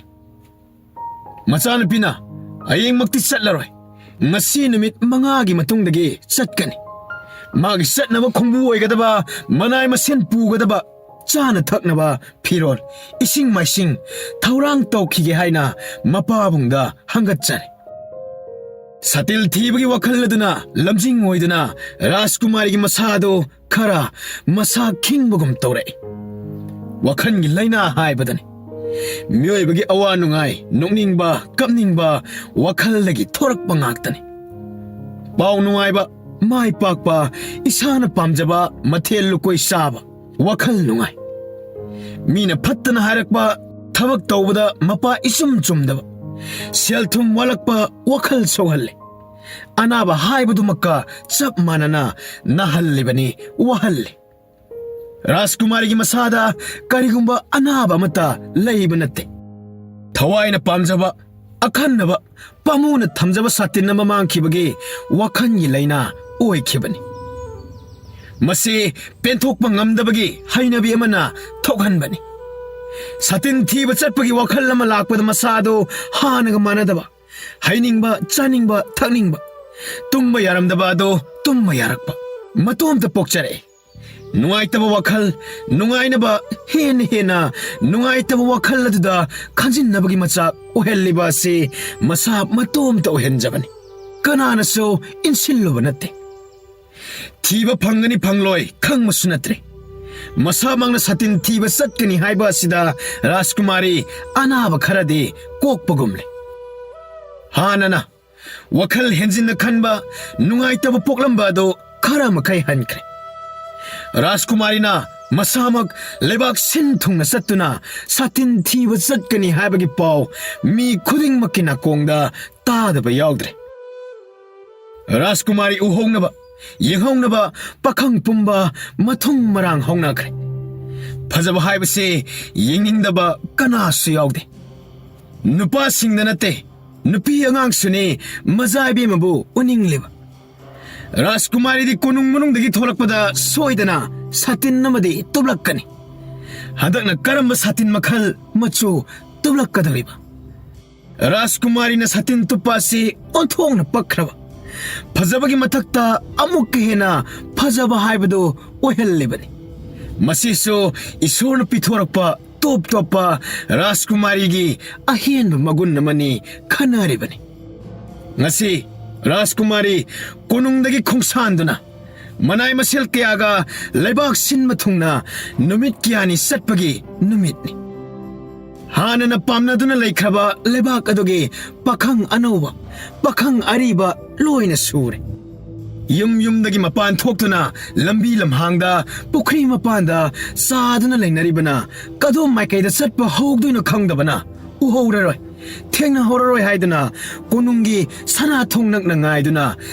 ꯃꯆꯥꯅꯨꯄꯤꯅ "ꯍꯌꯦꯡꯃꯛꯇꯤ ꯆꯠꯂꯔꯣꯏ, ꯉꯁꯤ ꯅꯨꯃꯤꯠ ꯃꯉꯥꯒꯤ ꯃꯇꯨꯡꯗꯒꯤ ꯆꯠꯀꯅꯤ꯫ ꯃꯥꯒꯤ ꯆꯠꯅꯕ ꯈꯣꯡꯕꯨ ꯑꯣꯏꯒꯗꯕ, ꯃꯅꯥꯏ ꯃꯁꯤꯟ ꯄꯨꯒꯗꯕ, ꯆꯥꯅ ꯊꯛꯅꯕ, ꯐꯤꯔꯣꯜ, ꯏꯁꯤꯡ ꯃꯥꯏꯁꯤꯡ ꯊꯧꯔꯥꯡ ꯇꯧꯈꯤꯒꯦ" ꯍꯥꯏꯅ ꯃꯄꯥꯕꯨꯡꯗ ꯍꯪꯒꯠꯆꯔꯦ꯫ ꯁꯥꯇꯤꯜ ꯊꯤꯕꯒꯤ ꯋꯥꯈꯜ ꯑꯗꯨꯅ ꯂꯝꯖꯤꯡ ꯑꯣꯏꯗꯨꯅ ꯔꯥꯖꯀꯨꯃꯥꯔꯤꯒꯤ ꯃꯁꯥꯗꯨ ꯈꯔ ꯃꯁꯥ ꯈꯤꯡꯕꯒꯨꯝ ꯇꯧꯔꯛꯏ꯫ ꯋꯥꯈꯜꯒꯤ ꯂꯥꯏꯅꯥ ꯍꯥꯏꯕꯗꯨꯅꯤ꯫ ꯃꯤꯑꯣꯏꯕꯒꯤ ꯑꯋꯥ ꯅꯨꯡꯉꯥꯏ, ꯅꯣꯛꯅꯤꯡꯕ, ꯀꯞꯅꯤꯡꯕ ꯋꯥꯈꯜꯗꯒꯤ ꯊꯣꯔꯛꯄ ꯉꯥꯛꯇꯅꯤ꯫ ꯄꯥꯎ ꯅꯨꯡꯉꯥꯏꯕ, ꯃꯥꯏ ꯄꯥꯛꯄ, ꯏꯁꯥꯅ ꯄꯥꯝꯖꯕ ꯃꯊꯦꯜ ꯂꯨꯀꯣꯏ ꯆꯥꯕ, ꯋꯥꯈꯜ ꯅꯨꯡꯉꯥꯏ꯫ ꯃꯤꯅ ꯐꯠꯇꯅ ꯍꯥꯏꯔꯛꯄ, ꯊꯕꯛ ꯇꯧꯕꯗ ꯃꯄꯥ ꯏꯆꯨꯝ ꯆꯨꯝꯗꯕ, ꯁꯦꯜ ꯊꯨꯝ ꯋꯥꯠꯂꯛꯄ ꯋꯥꯈꯜ ꯁꯣꯛꯍꯜꯂꯦ꯫ ꯑꯅꯥꯕ ꯍꯥꯏꯕꯗꯨꯃꯛꯀ ꯆꯞ ꯃꯥꯟꯅꯅ ꯅꯥꯍꯜꯂꯤꯕꯅꯤ, ꯋꯥꯍꯜꯂꯤ꯫ ꯔꯥꯖꯀꯨꯃꯥꯔꯤꯒꯤ ꯃꯁꯥꯗ ꯀꯔꯤꯒꯨꯝꯕ ꯑꯅꯥꯕ ꯑꯃꯠꯇ ꯂꯩꯕ ꯅꯠꯇꯦ꯫ ꯊꯋꯥꯏꯅ ꯄꯥꯝꯖꯕ, ꯑꯈꯟꯅꯕ, ꯄꯥꯝꯃꯨꯅ ꯊꯝꯖꯕ ꯁꯥꯇꯤꯟ ꯑꯃ ꯃꯥꯡꯈꯤꯕꯒꯤ ꯋꯥꯈꯜꯒꯤ ꯂꯥꯏꯅꯥ ꯑꯣꯏꯈꯤꯕꯅꯤ꯫ ꯃꯁꯤ ꯄꯦꯟꯊꯣꯛꯄ ꯉꯝꯗꯕꯒꯤ ꯍꯩꯅꯕꯤ ꯑꯃꯅ ꯊꯣꯛꯍꯟꯕꯅꯤ꯫ ꯁꯥꯇꯤꯟ ꯊꯤꯕ ꯆꯠꯄꯒꯤ ꯋꯥꯈꯜ ꯑꯃ ꯂꯥꯛꯄꯗ ꯃꯁꯥꯗꯨ ꯍꯥꯟꯅꯒ ꯃꯥꯟꯅꯗꯕ, ꯍꯩꯅꯤꯡꯕ, ꯆꯥꯅꯤꯡꯕ, ꯊꯛꯅꯤꯡꯕ, ꯇꯨꯝꯕ ꯌꯥꯔꯝꯗꯕ ꯑꯗꯨ ꯇꯨꯝꯕ ꯌꯥꯔꯛꯄ, ꯃꯇꯣꯝꯇ ꯄꯣꯛꯆꯔꯛꯏ꯫ ꯅꯨꯡꯉꯥꯏꯇꯕ ꯋꯥꯈꯜ ꯅꯨꯡꯉꯥꯏꯅꯕ ꯍꯦꯟꯅ ꯍꯦꯟꯅ ꯅꯨꯡꯉꯥꯏꯇꯕ ꯋꯥꯈꯜ ꯑꯗꯨꯗ ꯈꯟꯖꯤꯟꯅꯕꯒꯤ ꯃꯆꯥꯛ ꯑꯣꯏꯍꯜꯂꯤꯕ ꯑꯁꯤ ꯃꯁꯥ ꯃꯇꯣꯝꯇ ꯑꯣꯏꯍꯟꯖꯕꯅꯤ꯫ ꯀꯅꯥꯅꯁꯨ ꯏꯟꯁꯤꯜꯂꯨꯕ ꯅꯠꯇꯦ꯫ ꯊꯤꯕ ꯐꯪꯒꯅꯤ ꯐꯪꯂꯣꯏ ꯈꯪꯕꯁꯨ ꯅꯠꯇ꯭ꯔꯦ꯫ ꯃꯁꯥꯃꯛꯅ ꯁꯥꯇꯤꯟ ꯊꯤꯕ ꯆꯠꯀꯅꯤ ꯍꯥꯏꯕ ꯑꯁꯤꯗ ꯔꯥꯖꯀꯨꯃꯥꯔꯤ ꯑꯅꯥꯕ ꯈꯔꯗꯤ ꯀꯣꯛꯄꯒꯨꯝꯂꯦ꯫ ꯍꯥꯟꯅꯅ ꯋꯥꯈꯜ ꯍꯦꯟꯖꯤꯟꯅ ꯈꯟꯕ, ꯅꯨꯡꯉꯥꯏꯇꯕ ꯄꯣꯛꯂꯝꯕ ꯑꯗꯨ ꯈꯔ ꯃꯈꯩ ꯍꯟꯈ꯭ꯔꯦ꯫ ꯔꯥꯖꯀꯨꯃꯥꯔꯤꯅ ꯃꯁꯥꯃꯛ ꯂꯩꯕꯥꯛ ꯁꯤꯟ ꯊꯨꯡꯅ ꯆꯠꯇꯨꯅ ꯁꯥꯇꯤꯟ ꯊꯤꯕ ꯆꯠꯀꯅꯤ ꯍꯥꯏꯕꯒꯤ ꯄꯥꯎ ꯃꯤ ꯈꯨꯗꯤꯡꯃꯛꯀꯤ ꯅꯥꯀꯣꯡꯗ ꯇꯥꯗꯕ ꯌꯥꯎꯗ꯭ꯔꯦ꯫ ꯔꯥꯖꯀꯨꯃꯥꯔꯤ ꯎꯍꯧꯅꯕ, ꯌꯦꯡꯍꯧꯅꯕ ꯄꯥꯈꯪ ꯄꯨꯝꯕ ꯃꯊꯨꯡ ꯃꯔꯥꯡ ꯍꯧꯅꯈ꯭ꯔꯦ꯫ ꯐꯖꯕ ꯍꯥꯏꯕꯁꯤ ꯌꯦꯡꯅꯤꯡꯗꯕ ꯀꯅꯥꯁꯨ ꯌꯥꯎꯗꯦ꯫ ꯅꯨꯄꯥꯁꯤꯡꯗ ꯅꯠꯇꯦ, ꯅꯨꯄꯤ ꯑꯉꯥꯡꯁꯨꯅꯤ ꯃꯖꯥ ꯏꯕꯦꯝꯃꯕꯨ ꯎꯅꯤꯡꯂꯤꯕ꯫ ꯔꯥꯖꯀꯨꯃꯥꯔꯤꯗꯤ ꯀꯣꯅꯨꯡ ꯃꯅꯨꯡꯗꯒꯤ ꯊꯣꯛꯂꯛꯄꯗ ꯁꯣꯏꯗꯅ ꯁꯥꯇꯤꯟ ꯑꯃꯗꯤ ꯇꯨꯞꯂꯛꯀꯅꯤ꯫ ꯍꯟꯗꯛꯅ ꯀꯔꯝꯕ ꯁꯥꯇꯤꯟ ꯃꯈꯜ, ꯃꯆꯨ ꯇꯨꯞꯂꯛꯀꯗꯧꯔꯤꯕ? ꯔꯥꯖꯀꯨꯃꯥꯔꯤꯅ ꯁꯥꯇꯤꯟ ꯇꯨꯞꯄ ꯑꯁꯤ ꯑꯣꯟꯊꯣꯛꯅ ꯄꯛꯈ꯭ꯔꯕ, ꯐꯖꯕꯒꯤ ꯃꯊꯛꯇ ꯑꯃꯨꯛꯀ ꯍꯦꯟꯅ ꯐꯖꯕ ꯍꯥꯏꯕꯗꯨ ꯑꯣꯏꯍꯜꯂꯤꯕꯅꯤ꯫ ꯃꯁꯤꯁꯨ ꯏꯁꯣꯔꯅ ꯄꯤꯊꯣꯔꯛꯄ ꯇꯣꯞ ꯇꯣꯞꯄ ꯔꯥꯖꯀꯨꯃꯥꯔꯤꯒꯤ ꯑꯍꯦꯟꯕ ꯃꯒꯨꯟ ꯑꯃꯅꯤ ꯈꯟꯅꯔꯤꯕꯅꯤ꯫ ꯉꯁꯤ ꯔꯥꯖꯀꯨꯃꯥꯔꯤ ꯀꯣꯅꯨꯡꯗꯒꯤ ꯈꯣꯡꯁꯥꯟꯗꯨꯅ ꯃꯅꯥꯏ ꯃꯁꯦꯜ ꯀꯌꯥꯒ ꯂꯩꯕꯥꯛ ꯁꯤꯟꯕ ꯊꯨꯡꯅ ꯅꯨꯃꯤꯠ ꯀꯌꯥꯅꯤ ꯆꯠꯄꯒꯤ ꯅꯨꯃꯤꯠꯅꯤ꯫ ꯍꯥꯟꯅꯅ ꯄꯥꯝꯅꯗꯨꯅ ꯂꯩꯈ꯭ꯔꯕ ꯂꯩꯕꯥꯛ ꯑꯗꯨꯒꯤ ꯄꯥꯈꯪ ꯑꯅꯧꯕ, ꯄꯥꯈꯪ ꯑꯔꯤꯕ ꯂꯣꯏꯅ ꯁꯨꯔꯦ꯫ ꯌꯨꯝ ꯌꯨꯝꯗꯒꯤ ꯃꯄꯥꯟ ꯊꯣꯛꯇꯨꯅ ꯂꯝꯕꯤ ꯂꯝꯍꯥꯡꯗ, ꯄꯨꯈ꯭ꯔꯤ ꯃꯄꯥꯟꯗ ꯆꯥꯗꯨꯅ ꯂꯩꯅꯔꯤꯕꯅ ꯀꯗꯣꯝ ꯃꯥꯏꯀꯩꯗ ꯆꯠꯄ ꯍꯧꯗꯣꯏꯅꯣ ꯈꯪꯗꯕꯅ ꯎꯍꯧꯔꯔꯣꯏ, ꯊꯦꯡꯅꯍꯧꯔꯔꯣꯏ ꯍꯥꯏꯗꯨꯅ ꯀꯣꯅꯨꯡꯒꯤ ꯁꯅꯥ ꯊꯣꯡ ꯅꯛꯅ ꯉꯥꯏꯗꯨꯅ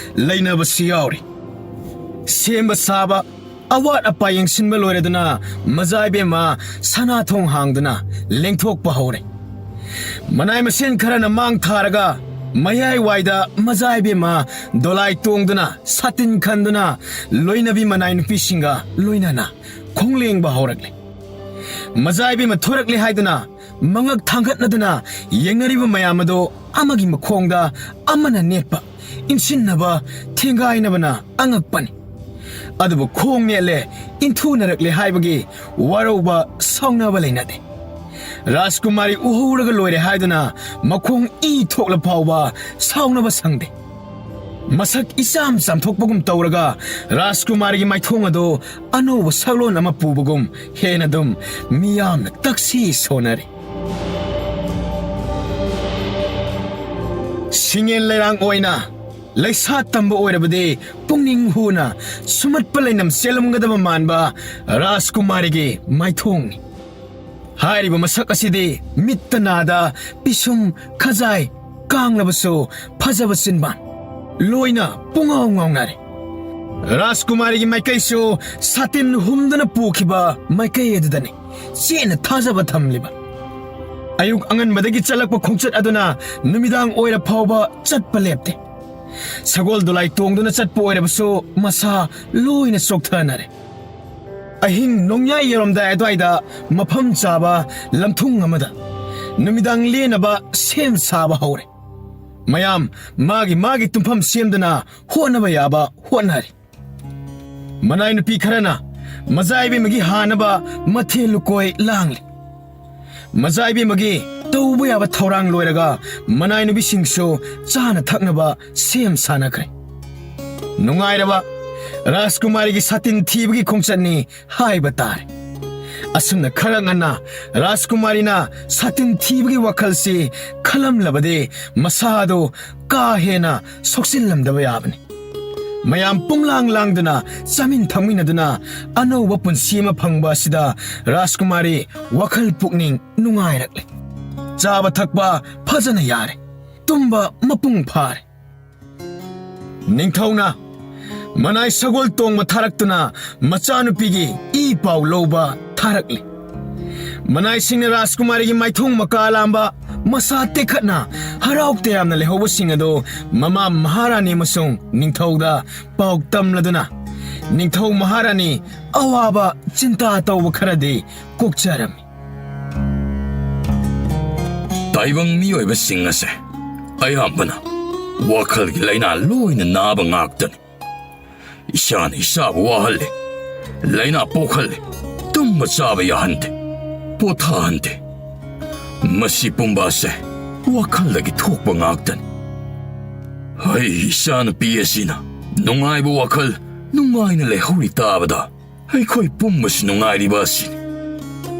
ꯂꯩꯅꯕꯁꯨ ꯌꯥꯎꯔꯤ꯫ ꯁꯦꯝꯕ ꯁꯥꯕ, ꯑꯋꯥꯠ ꯑꯄꯥ ꯌꯦꯡꯁꯤꯟꯕ ꯂꯣꯏꯔꯗꯨꯅ ꯃꯖꯥ ꯏꯕꯦꯝꯃ ꯁꯅꯥ ꯊꯣꯡ ꯍꯥꯡꯗꯨꯅ ꯂꯦꯡꯊꯣꯛꯄ ꯍꯧꯔꯦ꯫ ꯃꯅꯥꯏ ꯃꯁꯦꯟ ꯈꯔꯅ ꯃꯥꯡ ꯊꯥꯔꯒ ꯃꯌꯥꯏ ꯋꯥꯏꯗ ꯃꯖꯥ ꯏꯕꯦꯝꯃ ꯗꯣꯂꯥꯏ ꯇꯣꯡꯗꯨꯅ ꯁꯥꯇꯤꯟ ꯈꯟꯗꯨꯅ ꯂꯣꯏꯅꯕꯤ ꯃꯅꯥꯏ ꯅꯨꯄꯤꯁꯤꯡꯒ ꯂꯣꯏꯅꯅ ꯈꯣꯡꯂꯦꯡꯕ ꯍꯧꯔꯛꯂꯦ꯫ ꯃꯖꯥ ꯏꯕꯦꯝꯃ ꯊꯣꯔꯛꯂꯦ ꯍꯥꯏꯗꯨꯅ ꯃꯉꯛ ꯊꯥꯡꯒꯠꯅꯗꯨꯅ ꯌꯦꯡꯅꯔꯤꯕ ꯃꯌꯥꯝ ꯑꯗꯣ ꯑꯃꯒꯤ ꯃꯈꯣꯡꯗ ꯑꯃꯅ ꯅꯦꯠꯄ, ꯏꯟꯁꯤꯟꯅꯕ, ꯊꯦꯡꯒꯥꯏꯅꯕꯅ ꯑꯉꯛꯄꯅꯤ꯫ ꯑꯗꯨꯕꯨ ꯈꯣꯡ ꯅꯦꯠꯂꯦ, ꯏꯟꯊꯨꯅꯔꯛꯂꯦ ꯍꯥꯏꯕꯒꯤ ꯋꯥꯔꯧꯕ, ꯁꯥꯎꯅꯕ ꯂꯩꯅꯗꯦ꯫ ꯔꯥꯖꯀꯨꯃꯥꯔꯤ ꯎꯍꯧꯔꯒ ꯂꯣꯏꯔꯦ ꯍꯥꯏꯗꯨꯅ ꯃꯈꯣꯡ ꯏ ꯊꯣꯛꯂ ꯐꯥꯎꯕ ꯁꯥꯎꯅꯕ ꯁꯪꯗꯦ꯫ ꯃꯁꯛ ꯏꯆꯥꯝ ꯆꯥꯝꯊꯣꯛꯄꯒꯨꯝ ꯇꯧꯔꯒ ꯔꯥꯖꯀꯨꯃꯥꯔꯤꯒꯤ ꯃꯥꯏꯊꯣꯡ ꯑꯗꯨ ꯑꯅꯧꯕ ꯁꯛꯂꯣꯟ ꯑꯃ ꯄꯨꯕꯒꯨꯝ ꯍꯦꯟꯅ ꯑꯗꯨꯝ ꯃꯤꯌꯥꯝꯅ ꯇꯛꯁꯤ ꯁꯣꯟꯅꯔꯤ꯫ ꯁꯤꯡꯉꯦꯟ ꯂꯩꯔꯥꯡ ꯑꯣꯏꯅ ꯂꯩꯁꯥ ꯇꯝꯕ ꯑꯣꯏꯔꯕꯗꯤ ꯄꯨꯛꯅꯤꯡ ꯍꯨꯅ ꯁꯨꯃꯠꯄ ꯂꯩꯅꯝ ꯆꯦꯜꯂꯝꯒꯗꯕ ꯃꯥꯟꯕ ꯔꯥꯖꯀꯨꯃꯥꯔꯤꯒꯤ ꯃꯥꯏꯊꯣꯡꯅꯤ꯫ ꯍꯥꯏꯔꯤꯕ ꯃꯁꯛ ꯑꯁꯤꯗꯤ ꯃꯤꯠꯇ ꯅꯥꯗ, ꯄꯤꯁꯨꯝ, ꯈꯖꯥꯏ ꯀꯥꯡꯂꯕꯁꯨ ꯐꯖꯕ ꯆꯤꯟꯕꯥꯟ ꯂꯣꯏꯅ ꯄꯨꯡꯉꯥꯎ ꯉꯥꯎꯅꯔꯦ꯫ ꯔꯥꯖꯀꯨꯃꯥꯔꯤꯒꯤ ꯃꯥꯏꯀꯩꯁꯨ ꯁꯥꯇꯤꯟ ꯍꯨꯝꯗꯨꯅ ꯄꯨꯈꯤꯕ ꯃꯥꯏꯀꯩ ꯑꯗꯨꯗꯅꯤ ꯆꯦꯠꯅ ꯊꯥꯖꯕ ꯊꯝꯂꯤꯕ꯫ ꯑꯌꯨꯛ ꯑꯉꯟꯕꯗꯒꯤ ꯆꯠꯂꯛꯄ ꯈꯣꯡꯆꯠ ꯑꯗꯨꯅ ꯅꯨꯃꯤꯗꯥꯡ ꯑꯣꯏꯔ ꯐꯥꯎꯕ ꯆꯠꯄ ꯂꯦꯞꯇꯦ꯫ ꯁꯒꯣꯜ ꯗꯣꯂꯥꯏ ꯇꯣꯡꯗꯨꯅ ꯆꯠꯄ ꯑꯣꯏꯔꯕꯁꯨ ꯃꯁꯥ ꯂꯣꯏꯅ ꯆꯣꯛꯊꯅꯔꯦ꯫ ꯑꯍꯤꯡ ꯅꯣꯡꯌꯥꯏ ꯌꯧꯔꯝꯗꯥꯏ ꯑꯗꯨꯋꯥꯏꯗ ꯃꯐꯝ ꯆꯥꯕ ꯂꯝꯊꯨꯡ ꯑꯃꯗ ꯅꯨꯃꯤꯗꯥꯡ ꯂꯦꯟꯅꯕ ꯁꯦꯝ ꯁꯥꯕ ꯍꯧꯔꯦ꯫ ꯃꯌꯥꯝ ꯃꯥꯒꯤ ꯃꯥꯒꯤ ꯇꯨꯝꯐꯝ ꯁꯦꯝꯗꯨꯅ ꯍꯣꯠꯅꯕ ꯌꯥꯕ ꯍꯣꯠꯅꯔꯤ꯫ ꯃꯅꯥꯏ ꯅꯨꯄꯤ ꯈꯔꯅ ꯃꯖꯥ ꯏꯕꯦꯝꯃꯒꯤ ꯍꯥꯅꯕ ꯃꯊꯦꯜ ꯂꯨꯀꯣꯏ ꯂꯥꯡꯂꯤ꯫ ꯃꯖꯥ ꯏꯕꯦꯝꯃꯒꯤ ꯇꯧꯕ ꯌꯥꯕ ꯊꯧꯔꯥꯡ ꯂꯣꯏꯔꯒ ꯃꯅꯥꯏ ꯅꯨꯄꯤꯁꯤꯡꯁꯨ ꯆꯥꯅ ꯊꯛꯅꯕ ꯁꯦꯝ ꯁꯥꯅꯈ꯭ꯔꯦ꯫ ꯅꯨꯡꯉꯥꯏꯔꯕ ꯔꯥꯖꯀꯨꯃꯥꯔꯤꯒꯤ ꯁꯥꯇꯤꯟ ꯊꯤꯕꯒꯤ ꯈꯣꯡꯆꯠꯅꯤ ꯍꯥꯏꯕ ꯇꯥꯔꯦ꯫ ꯑꯁꯨꯝꯅ ꯈꯔ ꯉꯟꯅ ꯔꯥꯖꯀꯨꯃꯥꯔꯤꯅ ꯁꯥꯇꯤꯟ ꯊꯤꯕꯒꯤ ꯋꯥꯈꯜꯁꯤ ꯈꯜꯂꯝꯂꯕꯗꯤ ꯃꯁꯥꯗꯨ ꯀꯥ ꯍꯦꯟꯅ ꯁꯣꯛꯆꯤꯜꯂꯝꯗꯕ ꯌꯥꯕꯅꯤ꯫ ꯃꯌꯥꯝ ꯄꯨꯝꯂꯥꯡ ꯂꯥꯡꯗꯨꯅ ꯆꯥꯃꯤꯟ ꯊꯛꯃꯤꯟꯅꯗꯨꯅ ꯑꯅꯧꯕ ꯄꯨꯟꯁꯤ ꯑꯃ ꯐꯪꯕ ꯑꯁꯤꯗ ꯔꯥꯖꯀꯨꯃꯥꯔꯤ ꯋꯥꯈꯜ ꯄꯨꯛꯅꯤꯡ ꯅꯨꯡꯉꯥꯏꯔꯛꯂꯦ꯫ ꯆꯥꯕ ꯊꯛꯄ ꯐꯖꯅ ꯌꯥꯔꯦ꯫ ꯇꯨꯝꯕ ꯃꯄꯨꯡ ꯐꯥꯔꯦ꯫ ꯅꯤꯡꯊꯧꯅ ꯃꯅꯥꯏ ꯁꯒꯣꯜ ꯇꯣꯡꯕ ꯊꯥꯔꯛꯇꯨꯅ ꯃꯆꯥꯅꯨꯄꯤꯒꯤ ꯏ ꯄꯥꯎ ꯂꯧꯕ ꯊꯥꯔꯛꯂꯤ꯫ ꯃꯅꯥꯏꯁꯤꯡꯅ ꯔꯥꯖꯀꯨꯃꯥꯔꯤꯒꯤ ꯃꯥꯏꯊꯣꯡ ꯃꯀꯥ ꯂꯥꯝꯕ, ꯃꯁꯥ ꯇꯦꯛꯈꯠꯅ ꯍꯔꯥꯎ ꯇꯌꯥꯝꯅ ꯂꯩꯍꯧꯕꯁꯤꯡ ꯑꯗꯨ ꯃꯃꯥ ꯃꯍꯥꯔꯥꯅꯤ ꯑꯃꯁꯨꯡ ꯅꯤꯡꯊꯧꯗ ꯄꯥꯎ ꯇꯝꯂꯗꯨꯅ ꯅꯤꯡꯊꯧ ꯃꯍꯥꯔꯥꯅꯤ ꯑꯋꯥꯕ ꯆꯤꯟꯇꯥ ꯇꯧꯕ ꯈꯔꯗꯤ ꯀꯣꯛꯆꯔꯝꯃꯤ꯫ ꯇꯥꯏꯕꯪ ꯃꯤꯑꯣꯏꯕꯁꯤꯡ ꯑꯁꯦ ꯑꯌꯥꯝꯕꯅ ꯋꯥꯈꯜꯒꯤ ꯂꯥꯏꯅꯥ ꯂꯣꯏꯅ ꯅꯥꯕ ꯉꯥꯛꯇꯅꯤ꯫ ꯏꯁꯥꯅ ꯏꯁꯥꯕꯨ ꯋꯥꯍꯜꯂꯤ, ꯂꯥꯏꯅꯥ ꯄꯣꯛꯍꯜꯂꯤ, ꯇꯨꯝꯕ ꯆꯥꯕ ꯌꯥꯍꯟꯗꯦ, ꯄꯣꯊꯥꯍꯟꯗꯦ꯫ ꯃꯁꯤ ꯄꯨꯝꯕ ꯑꯁꯦ ꯋꯥꯈꯜꯗꯒꯤ ꯊꯣꯛꯄ ꯉꯥꯛꯇꯅꯤ꯫ ꯑꯩ ꯏꯆꯥꯅꯨꯄꯤ ꯑꯁꯤꯅ ꯅꯨꯡꯉꯥꯏꯕ ꯋꯥꯈꯜ ꯅꯨꯡꯉꯥꯏꯅ ꯂꯩꯍꯧꯔꯤ ꯇꯥꯕꯗ ꯑꯩꯈꯣꯏ ꯄꯨꯝꯕꯁꯨ ꯅꯨꯡꯉꯥꯏꯔꯤꯕ ꯑꯁꯤꯅꯤ꯫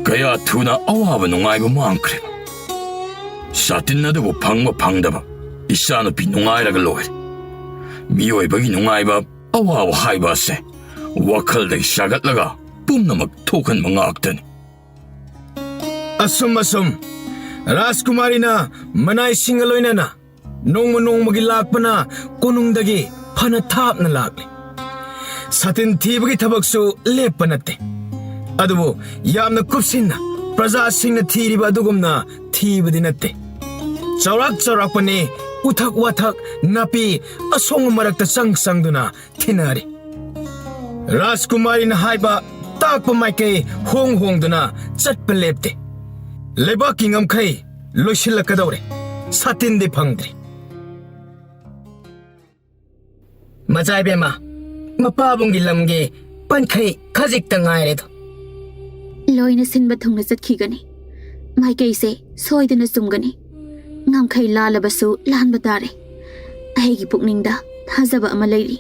ꯀꯌꯥ ꯊꯨꯅ ꯑꯋꯥꯕ ꯅꯨꯡꯉꯥꯏꯕ ꯃꯥꯡꯈ꯭ꯔꯦ꯫ ꯁꯥꯇꯤꯟ ꯑꯗꯨꯕꯨ ꯐꯪꯕ ꯐꯪꯗꯕ ꯏꯆꯥꯅꯨꯄꯤ ꯅꯨꯡꯉꯥꯏꯔꯒ ꯂꯣꯏꯔꯦ꯫ ꯃꯤꯑꯣꯏꯕꯒꯤ ꯅꯨꯡꯉꯥꯏꯕ ꯑꯋꯥꯕ ꯍꯥꯏꯕ ꯑꯁꯦ ꯋꯥꯈꯜꯗꯒꯤ ꯁꯥꯒꯠꯂꯒ ꯄꯨꯝꯅꯃꯛ ꯊꯣꯛꯍꯟꯕ ꯉꯥꯛꯇꯅꯤ꯫ ꯑꯁꯨꯝ ꯑꯁꯨꯝ ꯔꯥꯖꯀꯨꯃꯥꯔꯤꯅ ꯃꯅꯥꯏꯁꯤꯡꯒ ꯂꯣꯏꯅꯅ ꯅꯣꯡꯃ ꯅꯣꯡꯃꯒꯤ ꯂꯥꯛꯄꯅ ꯀꯣꯅꯨꯡꯗꯒꯤ ꯐꯅ ꯊꯥꯞꯅ ꯂꯥꯛꯂꯤ꯫ ꯁꯥꯇꯤꯟ ꯊꯤꯕꯒꯤ ꯊꯕꯛꯁꯨ ꯂꯦꯞꯄ ꯅꯠꯇꯦ꯫ ꯑꯗꯨꯕꯨ ꯌꯥꯝꯅ ꯀꯨꯞꯁꯤꯟꯅ ꯄ꯭ꯔꯖꯥꯁꯤꯡꯅ ꯊꯤꯔꯤꯕ ꯑꯗꯨꯒꯨꯝꯅ ꯊꯤꯕꯗꯤ ꯅꯠꯇꯦ꯫ ꯆꯥꯎꯔꯥꯛ ꯆꯥꯎꯔꯥꯛꯄꯅꯤ ꯎꯊꯛ ꯋꯥꯊꯛ, ꯅꯥꯄꯤ ꯑꯁꯣꯡꯕ ꯃꯔꯛꯇ ꯆꯪ ꯆꯪꯗꯨꯅ ꯊꯤꯅꯔꯤ꯫ ꯔꯥꯖꯀꯨꯃꯥꯔꯤꯅ ꯍꯥꯏꯕ ꯇꯥꯛꯄ ꯃꯥꯏꯀꯩ ꯍꯣꯡ ꯍꯣꯡꯗꯨꯅ ꯆꯠꯄ ꯂꯦꯞꯇꯦ꯫ ꯂꯩꯕꯥꯛꯀꯤ ꯉꯝꯈꯩ ꯂꯣꯏꯁꯤꯜꯂꯛꯀꯗꯧꯔꯦ꯫ ꯁꯥꯇꯤꯟꯗꯤ ꯐꯪꯗ꯭ꯔꯤ꯫ ꯃꯆꯥ ꯏꯕꯦꯝꯃ, ꯃꯄꯥꯕꯨꯡꯒꯤ ꯂꯝꯒꯤ ꯄꯟꯈꯩ ꯈꯖꯤꯛꯇ ꯉꯥꯏꯔꯦꯗꯣ꯫ ꯂꯣꯏꯅ ꯁꯤꯟꯕ ꯊꯨꯡꯅ ꯆꯠꯈꯤꯒꯅꯤ꯫ ꯃꯥꯏꯀꯩꯁꯦ ꯁꯣꯏꯗꯅ ꯆꯨꯝꯒꯅꯤ꯫ ꯉꯝꯈꯩ ꯂꯥꯜꯂꯕꯁꯨ ꯂꯥꯟꯕ ꯇꯥꯔꯦ꯫ ꯑꯩꯒꯤ ꯄꯨꯛꯅꯤꯡꯗ ꯊꯥꯖꯕ ꯑꯃ ꯂꯩꯔꯤ꯫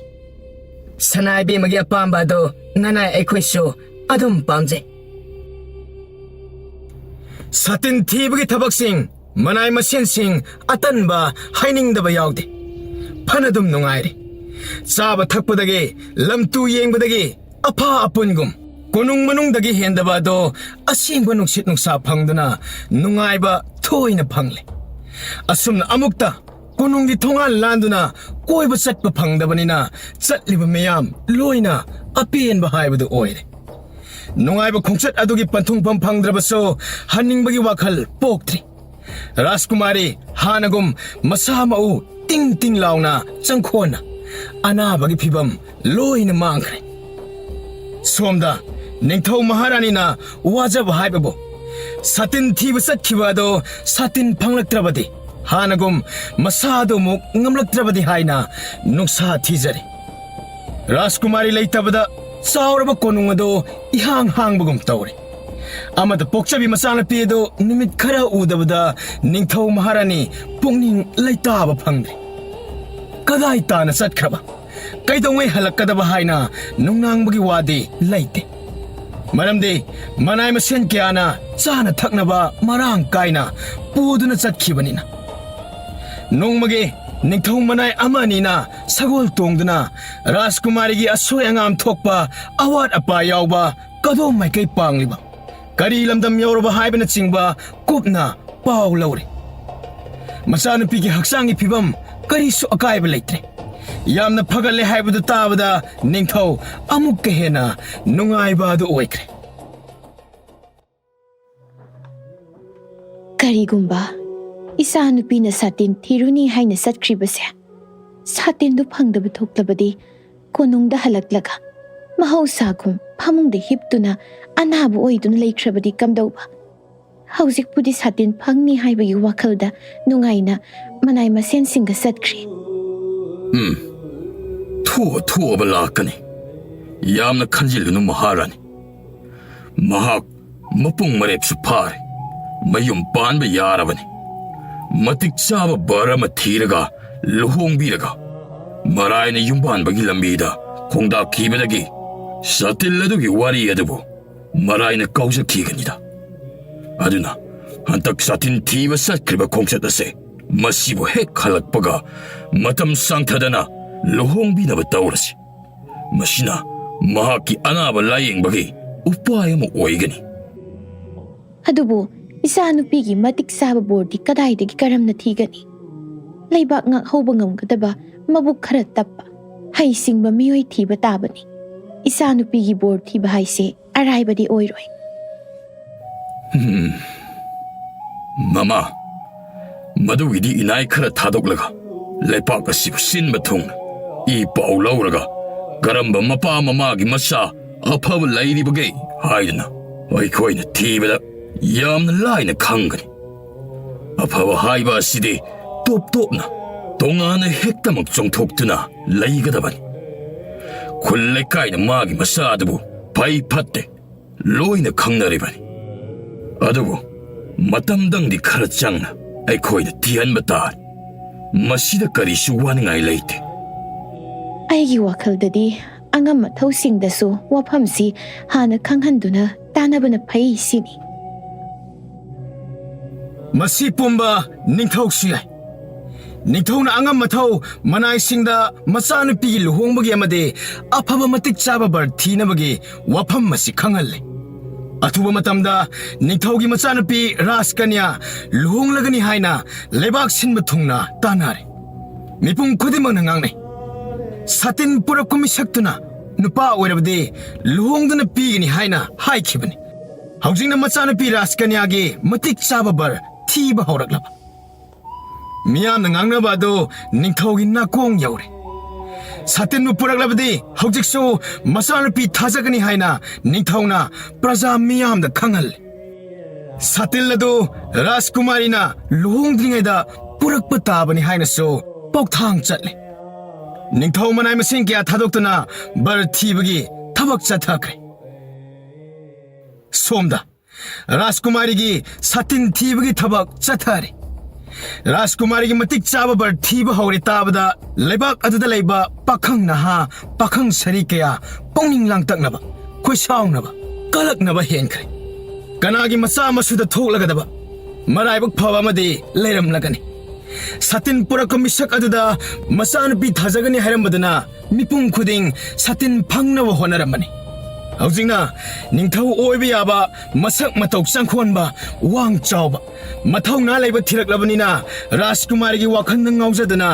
ꯁꯅꯥ ꯏꯕꯦꯝꯃꯒꯤ ꯑꯄꯥꯝꯕ ꯑꯗꯣ ꯅꯅꯥꯏ ꯑꯩꯈꯣꯏꯁꯨ ꯑꯗꯨꯝ ꯄꯥꯝꯖꯩ꯫ ꯁꯥꯇꯤꯟ ꯊꯤꯕꯒꯤ ꯊꯕꯛꯁꯤꯡ ꯃꯅꯥꯏ ꯃꯁꯦꯟꯁꯤꯡ ꯑꯇꯟꯕ ꯍꯥꯏꯅꯤꯡꯗꯕ ꯌꯥꯎꯗꯦ꯫ ꯐꯅꯗꯨꯝ ꯅꯨꯡꯉꯥꯏꯔꯤ꯫ ꯆꯥꯕ ꯊꯛꯄꯗꯒꯤ ꯂꯝꯇꯨ ꯌꯦꯡꯕꯗꯒꯤ ꯑꯐ ꯑꯄꯨꯟꯒꯨꯝ ꯀꯣꯅꯨꯡ ꯃꯅꯨꯡꯗꯒꯤ ꯍꯦꯟꯗꯕ ꯑꯗꯣ ꯑꯁꯦꯡꯕ ꯅꯨꯡꯁꯤꯠ ꯅꯨꯡꯁꯥ ꯐꯪꯗꯨꯅ ꯅꯨꯡꯉꯥꯏꯕ ꯊꯣꯏꯅ ꯐꯪꯂꯦ꯫ ꯑꯁꯨꯝꯅ ꯑꯃꯨꯛꯇ ꯀꯣꯅꯨꯡꯒꯤ ꯊꯣꯡꯒꯥꯜ ꯂꯥꯟꯗꯨꯅ ꯀꯣꯏꯕ ꯆꯠꯄ ꯐꯪꯗꯕꯅꯤꯅ ꯆꯠꯂꯤꯕ ꯃꯤꯌꯥꯝ ꯂꯣꯏꯅ ꯑꯄꯦꯟꯕ ꯍꯥꯏꯕꯗꯨ ꯑꯣꯏꯔꯦ꯫ ꯅꯨꯡꯉꯥꯏꯕ ꯈꯣꯡꯆꯠ ꯑꯗꯨꯒꯤ ꯄꯟꯊꯨꯡꯐꯝ ꯐꯪꯗ꯭ꯔꯕꯁꯨ ꯍꯟꯅꯤꯡꯕꯒꯤ ꯋꯥꯈꯜ ꯄꯣꯛꯇ꯭ꯔꯤ꯫ ꯔꯥꯖꯀꯨꯃꯥꯔꯤ ꯍꯥꯟꯅꯒꯨꯝ ꯃꯁꯥ ꯃꯎ ꯇꯤꯡ ꯇꯤꯡ ꯂꯥꯎꯅ ꯆꯪꯈꯣꯟꯅ ꯑꯅꯥꯕꯒꯤ ꯐꯤꯕꯝ ꯂꯣꯏꯅ ꯃꯥꯡꯈ꯭ꯔꯦ꯫ ꯁꯣꯝꯗ ꯅꯤꯡꯊꯧ ꯃꯍꯥꯔꯥꯅꯤꯅ ꯋꯥꯖꯕ ꯍꯥꯏꯕꯕꯨ ꯁꯥꯇꯤꯟ ꯊꯤꯕ ꯆꯠꯈꯤꯕ ꯑꯗꯣ ꯁꯥꯇꯤꯟ ꯐꯪꯂꯛꯇ꯭ꯔꯕꯗꯤ ꯍꯥꯟꯅꯒꯨꯝ ꯃꯁꯥꯗꯨ ꯑꯃꯨꯛ ꯉꯝꯂꯛꯇ꯭ꯔꯕꯗꯤ ꯍꯥꯏꯅ ꯅꯨꯡꯁꯥ ꯊꯤꯖꯔꯤ꯫ ꯔꯥꯖꯀꯨꯃꯥꯔꯤ ꯂꯩꯇꯕꯗ ꯆꯥꯎꯔꯕ ꯀꯣꯅꯨꯡ ꯑꯗꯨ ꯏꯍꯥꯡ ꯍꯥꯡꯕꯒꯨꯝ ꯇꯧꯔꯦ꯫ ꯑꯃꯗ ꯄꯣꯛꯆꯕꯤ ꯃꯆꯥꯅꯨꯄꯤ ꯑꯗꯨ ꯅꯨꯃꯤꯠ ꯈꯔ ꯎꯗꯕꯗ ꯅꯤꯡꯊꯧ ꯃꯍꯥꯔꯥꯅꯤ ꯄꯨꯛꯅꯤꯡ ꯂꯩꯇꯥꯕ ꯐꯪꯗ꯭ꯔꯦ꯫ ꯀꯗꯥꯏ ꯇꯥꯅ ꯆꯠꯈ꯭ꯔꯕ? ꯀꯩꯗꯧꯉꯩ ꯍꯜꯂꯛꯀꯗꯕ ꯍꯥꯏꯅ ꯅꯨꯡꯅꯥꯡꯕꯒꯤ ꯋꯥꯗꯤ ꯂꯩꯇꯦ꯫ ꯃꯔꯝꯗꯤ ꯃꯅꯥꯏ ꯃꯁꯦꯟ ꯀꯌꯥꯅ ꯆꯥꯅ ꯊꯛꯅꯕ ꯃꯔꯥꯡ ꯀꯥꯏꯅ ꯄꯨꯗꯨꯅ ꯆꯠꯈꯤꯕꯅꯤꯅ꯫ ꯅꯣꯡꯃꯒꯤ ꯅꯤꯡꯊꯧ ꯃꯅꯥꯏ ꯑꯃ ꯑꯅꯤꯅ ꯁꯒꯣꯜ ꯇꯣꯡꯗꯨꯅ ꯔꯥꯖꯀꯨꯃꯥꯔꯤꯒꯤ ꯑꯁꯣꯏ ꯑꯉꯥꯝ ꯊꯣꯛꯄ, ꯑꯋꯥꯠ ꯑꯄꯥ ꯌꯥꯎꯕ, ꯀꯗꯣꯝ ꯃꯥꯏꯀꯩ ꯄꯥꯡꯂꯤꯕ, ꯀꯔꯤ ꯂꯝꯗꯝ ꯌꯧꯔꯕ ꯍꯥꯏꯕꯅꯆꯤꯡꯕ ꯀꯨꯞꯅ ꯄꯥꯎ ꯂꯧꯔꯦ꯫ ꯃꯆꯥꯅꯨꯄꯤꯒꯤ ꯍꯛꯆꯥꯡꯒꯤ ꯐꯤꯕꯝ ꯀꯔꯤꯁꯨ ꯑꯀꯥꯏꯕ ꯂꯩꯇ꯭ꯔꯦ꯫ ꯌꯥꯝꯅ ꯐꯒꯠꯂꯦ ꯍꯥꯏꯕꯗꯨ ꯇꯥꯕꯗ ꯅꯤꯡꯊꯧ ꯑꯃꯨꯛꯀ ꯍꯦꯟꯅ ꯅꯨꯡꯉꯥꯏꯕ ꯑꯗꯨ ꯑꯣꯏꯈ꯭ꯔꯦ꯫ ꯀꯔꯤꯒꯨꯝꯕ ꯏꯆꯥꯅꯨꯄꯤꯅ ꯁꯥꯇꯤꯟ ꯊꯤꯔꯨꯅꯤ ꯍꯥꯏꯅ ꯆꯠꯈ꯭ꯔꯤꯕꯁꯦ, ꯁꯥꯇꯤꯟꯗꯨ ꯐꯪꯗꯕ ꯊꯣꯛꯂꯕꯗꯤ, ꯀꯣꯅꯨꯡꯗ ꯍꯜꯂꯛꯂꯒ ꯃꯍꯧꯁꯥꯒꯨꯝ ꯐꯃꯨꯡꯗ ꯍꯤꯞꯇꯨꯅ ꯑꯅꯥꯕ ꯑꯣꯏꯗꯨꯅ ꯂꯩꯈ꯭ꯔꯕꯗꯤ ꯀꯝꯗꯧꯕ? ꯍꯧꯖꯤꯛꯄꯨꯗꯤ ꯁꯥꯇꯤꯟ ꯐꯪꯅꯤ ꯍꯥꯏꯕꯒꯤ ꯋꯥꯈꯜꯗ ꯅꯨꯡꯉꯥꯏꯅ ꯃꯅꯥꯏ ꯃꯁꯦꯟꯁꯤꯡꯒ ꯆꯠꯈ꯭ꯔꯦ꯫ ꯎꯝ, ꯊꯣꯛꯑ ꯊꯣꯛꯑꯕ ꯂꯥꯛꯀꯅꯤ꯫ ꯌꯥꯝꯅ ꯈꯟꯖꯤꯜꯂꯨꯅꯨ ꯃꯍꯥꯔꯥꯅꯤ꯫ ꯃꯍꯥꯛ ꯃꯄꯨꯡ ꯃꯔꯦꯞꯁꯨ ꯐꯥꯔꯦ꯫ ꯃꯌꯨꯝ ꯄꯥꯟꯕ ꯌꯥꯔꯕꯅꯤ꯫ ꯃꯇꯤꯛ ꯆꯥꯕ ꯕꯔ ꯑꯃ ꯊꯤꯔꯒ ꯂꯨꯍꯣꯡꯕꯤꯔꯒ ꯃꯔꯥꯏꯅ ꯌꯨꯝꯕꯥꯟꯕꯒꯤ ꯂꯝꯕꯤꯗ ꯈꯣꯡꯗꯥꯈꯤꯕꯗꯒꯤ ꯁꯥꯇꯤꯜ ꯑꯗꯨꯒꯤ ꯋꯥꯔꯤ ꯑꯗꯨꯕꯨ ꯃꯔꯥꯏꯅ ꯀꯥꯎꯖꯈꯤꯒꯅꯤꯗ꯫ ꯑꯗꯨꯅ ꯍꯟꯗꯛ ꯁꯥꯇꯤꯟ ꯊꯤꯕ ꯆꯠꯈ꯭ꯔꯤꯕ ꯈꯣꯡꯆꯠ ꯑꯁꯦ ꯃꯁꯤꯕꯨ ꯍꯦꯛ ꯍꯜꯂꯛꯄꯒ ꯃꯇꯝ ꯁꯥꯡꯊꯗꯅ ꯂꯨꯍꯣꯡꯕꯤꯅꯕ ꯇꯧꯔꯁꯤ꯫ ꯃꯁꯤꯅ ꯃꯍꯥꯛꯀꯤ ꯑꯅꯥꯕ ꯂꯥꯌꯦꯡꯕꯒꯤ ꯎꯄꯥꯏ ꯑꯃ ꯑꯣꯏꯒꯅꯤ꯫ ꯑꯗꯨꯕꯨ ꯏꯆꯥꯅꯨꯄꯤꯒꯤ ꯃꯇꯤꯛ ꯆꯥꯕ ꯕꯣꯔꯗꯤ ꯀꯗꯥꯏꯗꯒꯤ ꯀꯔꯝꯅ ꯊꯤꯒꯅꯤ? ꯂꯩꯕꯥꯛ ꯉꯥꯛꯍꯧꯕ ꯉꯝꯒꯗꯕ ꯃꯕꯨꯛ ꯈꯔ ꯇꯞꯄ, ꯍꯩꯁꯤꯡꯕ ꯃꯤꯑꯣꯏ ꯊꯤꯕ ꯇꯥꯕꯅꯤ꯫ ꯏꯆꯥꯅꯨꯄꯤꯒꯤ ꯕꯣꯔ ꯊꯤꯕ ꯍꯥꯏꯁꯦ ꯑꯔꯥꯏꯕꯗꯤ ꯑꯣꯏꯔꯣꯏ꯫ ꯃꯃꯥ, ꯃꯗꯨꯒꯤꯗꯤ ꯏꯅꯥꯏ ꯈꯔ ꯊꯥꯗꯣꯛꯂꯒ ꯂꯩꯄꯥꯛ ꯑꯁꯤꯕꯨ ꯁꯤꯟꯕ ꯊꯨꯡꯅ ꯏ ꯄꯥꯎ ꯂꯧꯔꯒ ꯀꯔꯝꯕ ꯃꯄꯥ ꯃꯃꯥꯒꯤ ꯃꯆꯥ ꯑꯐꯕ ꯂꯩꯔꯤꯕꯒꯦ ꯍꯥꯏꯗꯨꯅ ꯑꯩꯈꯣꯏꯅ ꯊꯤꯕꯗ ꯌꯥꯝꯅ ꯂꯥꯏꯅ ꯈꯪꯒꯅꯤ꯫ ꯑꯐꯕ ꯍꯥꯏꯕ ꯑꯁꯤꯗꯤ ꯇꯣꯞ ꯇꯣꯞꯅ ꯇꯣꯉꯥꯟꯅ ꯍꯦꯛꯇꯃꯛ ꯆꯣꯡꯊꯣꯛꯇꯨꯅ ꯂꯩꯒꯗꯕꯅꯤ꯫ ꯈꯨꯜ ꯂꯩꯀꯥꯏꯅ ꯃꯥꯒꯤ ꯃꯆꯥ ꯑꯗꯨꯕꯨ ꯐꯩ ꯐꯠꯇꯦ ꯂꯣꯏꯅ ꯈꯪꯅꯔꯤꯕꯅꯤ꯫ ꯑꯗꯨꯕꯨ ꯃꯇꯝꯗꯪꯗꯤ ꯈꯔ ꯆꯪꯅ ꯑꯩꯈꯣꯏꯅ ꯊꯤꯍꯟꯕ ꯇꯥꯔꯦ꯫ ꯃꯁꯤꯗ ꯀꯔꯤꯁꯨ ꯋꯥꯅꯤꯡꯉꯥꯏ ꯂꯩꯇꯦ꯫ ꯑꯩꯒꯤ ꯋꯥꯈꯜꯗꯗꯤ ꯑꯉꯝ ꯑꯊꯧꯁꯤꯡꯗꯁꯨ ꯋꯥꯐꯝꯁꯤ ꯍꯥꯟꯅ ꯈꯪꯍꯟꯗꯨꯅ ꯇꯥꯟꯅꯕꯅ ꯐꯩ ꯁꯤꯅꯤ꯫ ꯃꯁꯤ ꯄꯨꯝꯕ ꯅꯤꯡꯊꯧꯁꯨ ꯌꯥꯏ꯫ ꯅꯤꯡꯊꯧꯅ ꯑꯉꯝ ꯑꯊꯧ ꯃꯅꯥꯏꯁꯤꯡꯗ ꯃꯆꯥꯅꯨꯄꯤꯒꯤ ꯂꯨꯍꯣꯡꯕꯒꯤ ꯑꯃꯗꯤ ꯑꯐꯕ ꯃꯇꯤꯛ ꯆꯥꯕ ꯕꯔ ꯊꯤꯅꯕꯒꯤ ꯋꯥꯐꯝ ꯑꯁꯤ ꯈꯪꯍꯜꯂꯤ꯫ ꯑꯊꯨꯕ ꯃꯇꯝꯗ ꯅꯤꯡꯊꯧꯒꯤ ꯃꯆꯥꯅꯨꯄꯤ ꯔꯥꯖꯀꯟꯌꯥ ꯂꯨꯍꯣꯡꯂꯒꯅꯤ ꯍꯥꯏꯅ ꯂꯩꯕꯥꯛ ꯁꯤꯟꯕ ꯊꯨꯡꯅ ꯇꯥꯟꯅꯔꯦ꯫ ꯃꯤꯄꯨꯝ ꯈꯨꯗꯤꯡꯃꯛꯅ ꯉꯥꯡꯅꯩ꯫ ꯁꯥꯇꯤꯟ ꯄꯨꯔꯛꯄ ꯃꯤꯁꯛꯇꯨꯅ ꯅꯨꯄꯥ ꯑꯣꯏꯔꯕꯗꯤ ꯂꯨꯍꯣꯡꯗꯨꯅ ꯄꯤꯒꯅꯤ ꯍꯥꯏꯅ ꯍꯥꯏꯈꯤꯕꯅꯤ꯫ ꯍꯧꯖꯤꯛꯅ ꯃꯆꯥꯅꯨꯄꯤ ꯔꯥꯖꯀꯟꯌꯥꯒꯤ ꯃꯇꯤꯛ ꯆꯥꯕ ꯕꯔ ꯊꯤꯕ ꯍꯧꯔꯛꯂꯕ꯫ ꯃꯤꯌꯥꯝꯅ ꯉꯥꯡꯅꯕ ꯑꯗꯨ ꯅꯤꯡꯊꯧꯒꯤ ꯅꯥꯀꯣꯡ ꯌꯧꯔꯦ꯫ ꯁꯥꯇꯤꯟꯕꯨ ꯄꯨꯔꯛꯂꯕꯗꯤ ꯍꯧꯖꯤꯛꯁꯨ ꯃꯆꯥꯅꯨꯄꯤ ꯊꯥꯖꯒꯅꯤ ꯍꯥꯏꯅ ꯅꯤꯡꯊꯧꯅ ꯄ꯭ꯔꯖꯥ ꯃꯤꯌꯥꯝꯗ ꯈꯪꯍꯜꯂꯦ꯫ ꯁꯥꯇꯤꯟ ꯑꯗꯨ ꯔꯥꯖꯀꯨꯃꯥꯔꯤꯅ ꯂꯨꯍꯣꯡꯗ꯭ꯔꯤꯉꯩꯗ ꯄꯨꯔꯛꯄ ꯇꯥꯕꯅꯤ ꯍꯥꯏꯅꯁꯨ ꯄꯥꯎꯊꯥꯡ ꯆꯠꯂꯦ꯫ ꯅꯤꯡꯊꯧ ꯃꯅꯥꯏ ꯃꯁꯤꯡ ꯀꯌꯥ ꯊꯥꯗꯣꯛꯇꯨꯅ ꯕꯔ ꯊꯤꯕꯒꯤ ꯊꯕꯛ ꯆꯠꯊꯈ꯭ꯔꯦ꯫ ꯁꯣꯝꯗ ꯔꯥꯖꯀꯨꯃꯥꯔꯤꯒꯤ ꯁꯥꯇꯤꯟ ꯊꯤꯕꯒꯤ ꯊꯕꯛ ꯆꯠꯊꯔꯤ꯫ ꯔꯥꯖꯀꯨꯃꯥꯔꯤꯒꯤ ꯃꯇꯤꯛ ꯆꯥꯕ ꯕꯔ ꯊꯤꯕ ꯍꯧꯔꯦ ꯇꯥꯕꯗ ꯂꯩꯕꯥꯛ ꯑꯗꯨꯗ ꯂꯩꯕ ꯄꯥꯈꯪ ꯅꯍꯥ, ꯄꯥꯈꯪ ꯁꯔꯤ ꯀꯌꯥ ꯄꯨꯛꯅꯤꯡ ꯂꯥꯡꯇꯛꯅꯕ, ꯈꯣꯏꯁꯥꯎꯅꯕ, ꯀꯂꯛꯅꯕ ꯍꯦꯟꯈ꯭ꯔꯦ꯫ ꯀꯅꯥꯒꯤ ꯃꯆꯥ ꯃꯁꯨꯗ ꯊꯣꯛꯂꯒꯗꯕ ꯃꯔꯥꯏꯕꯛ ꯐꯕ ꯑꯃꯗꯤ ꯂꯩꯔꯝꯂꯒꯅꯤ꯫ ꯁꯥꯇꯤꯟ ꯄꯨꯔꯛꯄ ꯃꯤꯁꯛ ꯑꯗꯨꯗ ꯃꯆꯥꯅꯨꯄꯤ ꯊꯥꯖꯒꯅꯤ ꯍꯥꯏꯔꯝꯕꯗꯨꯅ ꯃꯤꯄꯨꯝ ꯈꯨꯗꯤꯡ ꯁꯥꯇꯤꯟ ꯐꯪꯅꯕ ꯍꯣꯠꯅꯔꯝꯕꯅꯤ꯫ ꯍꯧꯖꯤꯛꯅ ꯅꯤꯡꯊꯧ ꯑꯣꯏꯕ ꯌꯥꯕ ꯃꯁꯛ ꯃꯇꯧ ꯆꯪꯈꯣꯟꯕ, ꯋꯥꯡ ꯆꯥꯎꯕ, ꯃꯊꯧꯅꯥ ꯂꯩꯕ ꯊꯤꯔꯛꯂꯕꯅꯤꯅ ꯔꯥꯖꯀꯨꯃꯥꯔꯤꯒꯤ ꯋꯥꯈꯜꯗ ꯉꯥꯎꯖꯗꯨꯅ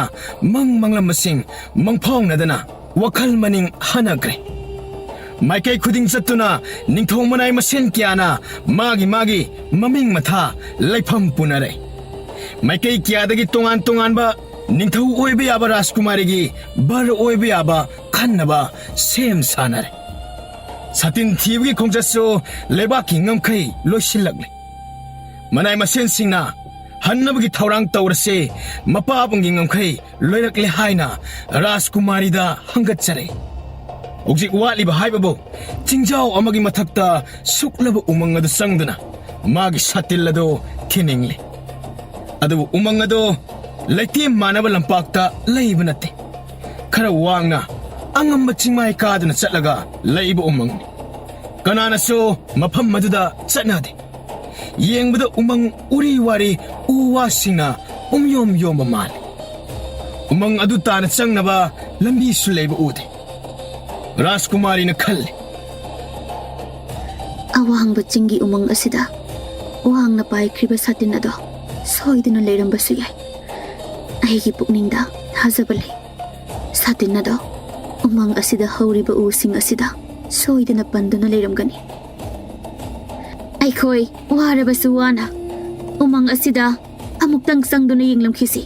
ꯃꯪ ꯃꯪꯂꯝꯕꯁꯤꯡ ꯃꯪꯐꯥꯎꯅꯗꯅ ꯋꯥꯈꯜ ꯃꯅꯤꯡ ꯍꯟꯅꯈ꯭ꯔꯦ꯫ ꯃꯥꯏꯀꯩ ꯈꯨꯗꯤꯡ ꯆꯠꯇꯨꯅ ꯅꯤꯡꯊꯧ ꯃꯅꯥꯏ ꯃꯁꯦꯟ ꯀꯌꯥꯅ ꯃꯥꯒꯤ ꯃꯥꯒꯤ ꯃꯃꯤꯡ ꯃꯊꯥ ꯂꯩꯐꯝ ꯄꯨꯅꯔꯦ꯫ ꯃꯥꯏꯀꯩ ꯀꯌꯥꯗꯒꯤ ꯇꯣꯉꯥꯟ ꯇꯣꯉꯥꯟꯕ ꯅꯤꯡꯊꯧ ꯑꯣꯏꯕ ꯌꯥꯕ ꯔꯥꯖꯀꯨꯃꯥꯔꯤꯒꯤ ꯕꯔ ꯑꯣꯏꯕ ꯌꯥꯕ ꯈꯟꯅꯕ ꯁꯦꯝ ꯁꯥꯅꯔꯦ꯫ ꯁꯥꯇꯤꯟ ꯊꯤꯕꯒꯤ ꯈꯣꯡꯆꯠꯁꯨ ꯂꯩꯕꯥꯛꯀꯤ ꯉꯝꯈꯩ ꯂꯣꯏꯁꯤꯜꯂꯛꯂꯦ꯫ ꯃꯅꯥꯏ ꯃꯁꯦꯟꯁꯤꯡꯅ ꯍꯟꯅꯕꯒꯤ ꯊꯧꯔꯥꯡ ꯇꯧꯔꯁꯦ, ꯃꯄꯥꯕꯨꯡꯒꯤ ꯉꯝꯈꯩ ꯂꯣꯏꯔꯛꯂꯦ ꯍꯥꯏꯅ ꯔꯥꯖꯀꯨꯃꯥꯔꯤꯗ ꯍꯪꯒꯠꯆꯔꯦ꯫ ꯍꯧꯖꯤꯛ ꯋꯥꯠꯂꯤꯕ ꯍꯥꯏꯕꯕꯨ ꯆꯤꯡꯖꯥꯎ ꯑꯃꯒꯤ ꯃꯊꯛꯇ ꯁꯨꯛꯂꯕ ꯎꯃꯪ ꯑꯗꯨ ꯆꯪꯗꯨꯅ ꯃꯥꯒꯤ ꯁꯥꯇꯤꯜ ꯑꯗꯨ ꯊꯤꯅꯤꯡꯂꯤ꯫ ꯑꯗꯨꯕꯨ ꯎꯃꯪ ꯑꯗꯨ ꯂꯩꯇꯦꯝ ꯃꯥꯟꯅꯕ ꯂꯝꯄꯥꯛꯇ ꯂꯩꯕ ꯅꯠꯇꯦ꯫ ꯈꯔ ꯋꯥꯡꯅ ꯑꯉꯝꯕ ꯆꯤꯡꯃꯥꯏ ꯀꯥꯗꯨꯅ ꯆꯠꯂꯒ ꯂꯩꯕ ꯎꯃꯪꯅꯤ꯫ ꯀꯅꯥꯅꯁꯨ ꯃꯐꯝ ꯑꯗꯨꯗ ꯆꯠꯅꯗꯦ꯫ ꯌꯦꯡꯕꯗ ꯎꯃꯪ ꯎꯔꯤ ꯋꯥꯔꯤ ꯎ ꯋꯥꯁꯤꯡꯅ ꯄꯨꯝꯌꯣꯝ ꯌꯣꯝꯕ ꯃꯥꯜꯂꯤ꯫ ꯎꯃꯪ ꯑꯗꯨ ꯇꯥꯅ ꯆꯪꯅꯕ ꯂꯝꯕꯤꯁꯨ ꯂꯩꯕ ꯎꯗꯦ꯫ ꯔꯥꯖꯀꯨꯃꯥꯔꯤꯅ ꯈꯜꯂꯤ꯫ ꯑꯋꯥꯡꯕ ꯆꯤꯡꯒꯤ ꯎꯃꯪ ꯑꯁꯤꯗ ꯋꯥꯡꯅ ꯄꯥꯏꯈ꯭ꯔꯤꯕ ꯁꯥꯇꯤꯟ ꯑꯗꯣ ꯁꯣꯏꯗꯅ ꯂꯩꯔꯝꯕꯁꯨ ꯌꯥꯏ꯫ ꯑꯩꯒꯤ ꯄꯨꯛꯅꯤꯡꯗ ꯊꯥꯖꯕ ꯂꯩ꯫ ꯁꯥꯇꯤꯟ ꯑꯗꯣ ꯎꯃꯪ ꯑꯁꯤꯗ ꯍꯧꯔꯤꯕ ꯎꯁꯤꯡ ꯑꯁꯤꯗ ꯁꯣꯏꯗꯅ ꯄꯟꯗꯨꯅ ꯂꯩꯔꯝꯒꯅꯤ꯫ ꯑꯩꯈꯣꯏ ꯋꯥꯔꯕꯁꯨ ꯋꯥꯅ ꯎꯃꯪ ꯑꯁꯤꯗ ꯑꯃꯨꯛꯇꯪ ꯆꯪꯗꯨꯅ ꯌꯦꯡꯂꯝꯈꯤꯁꯤ꯫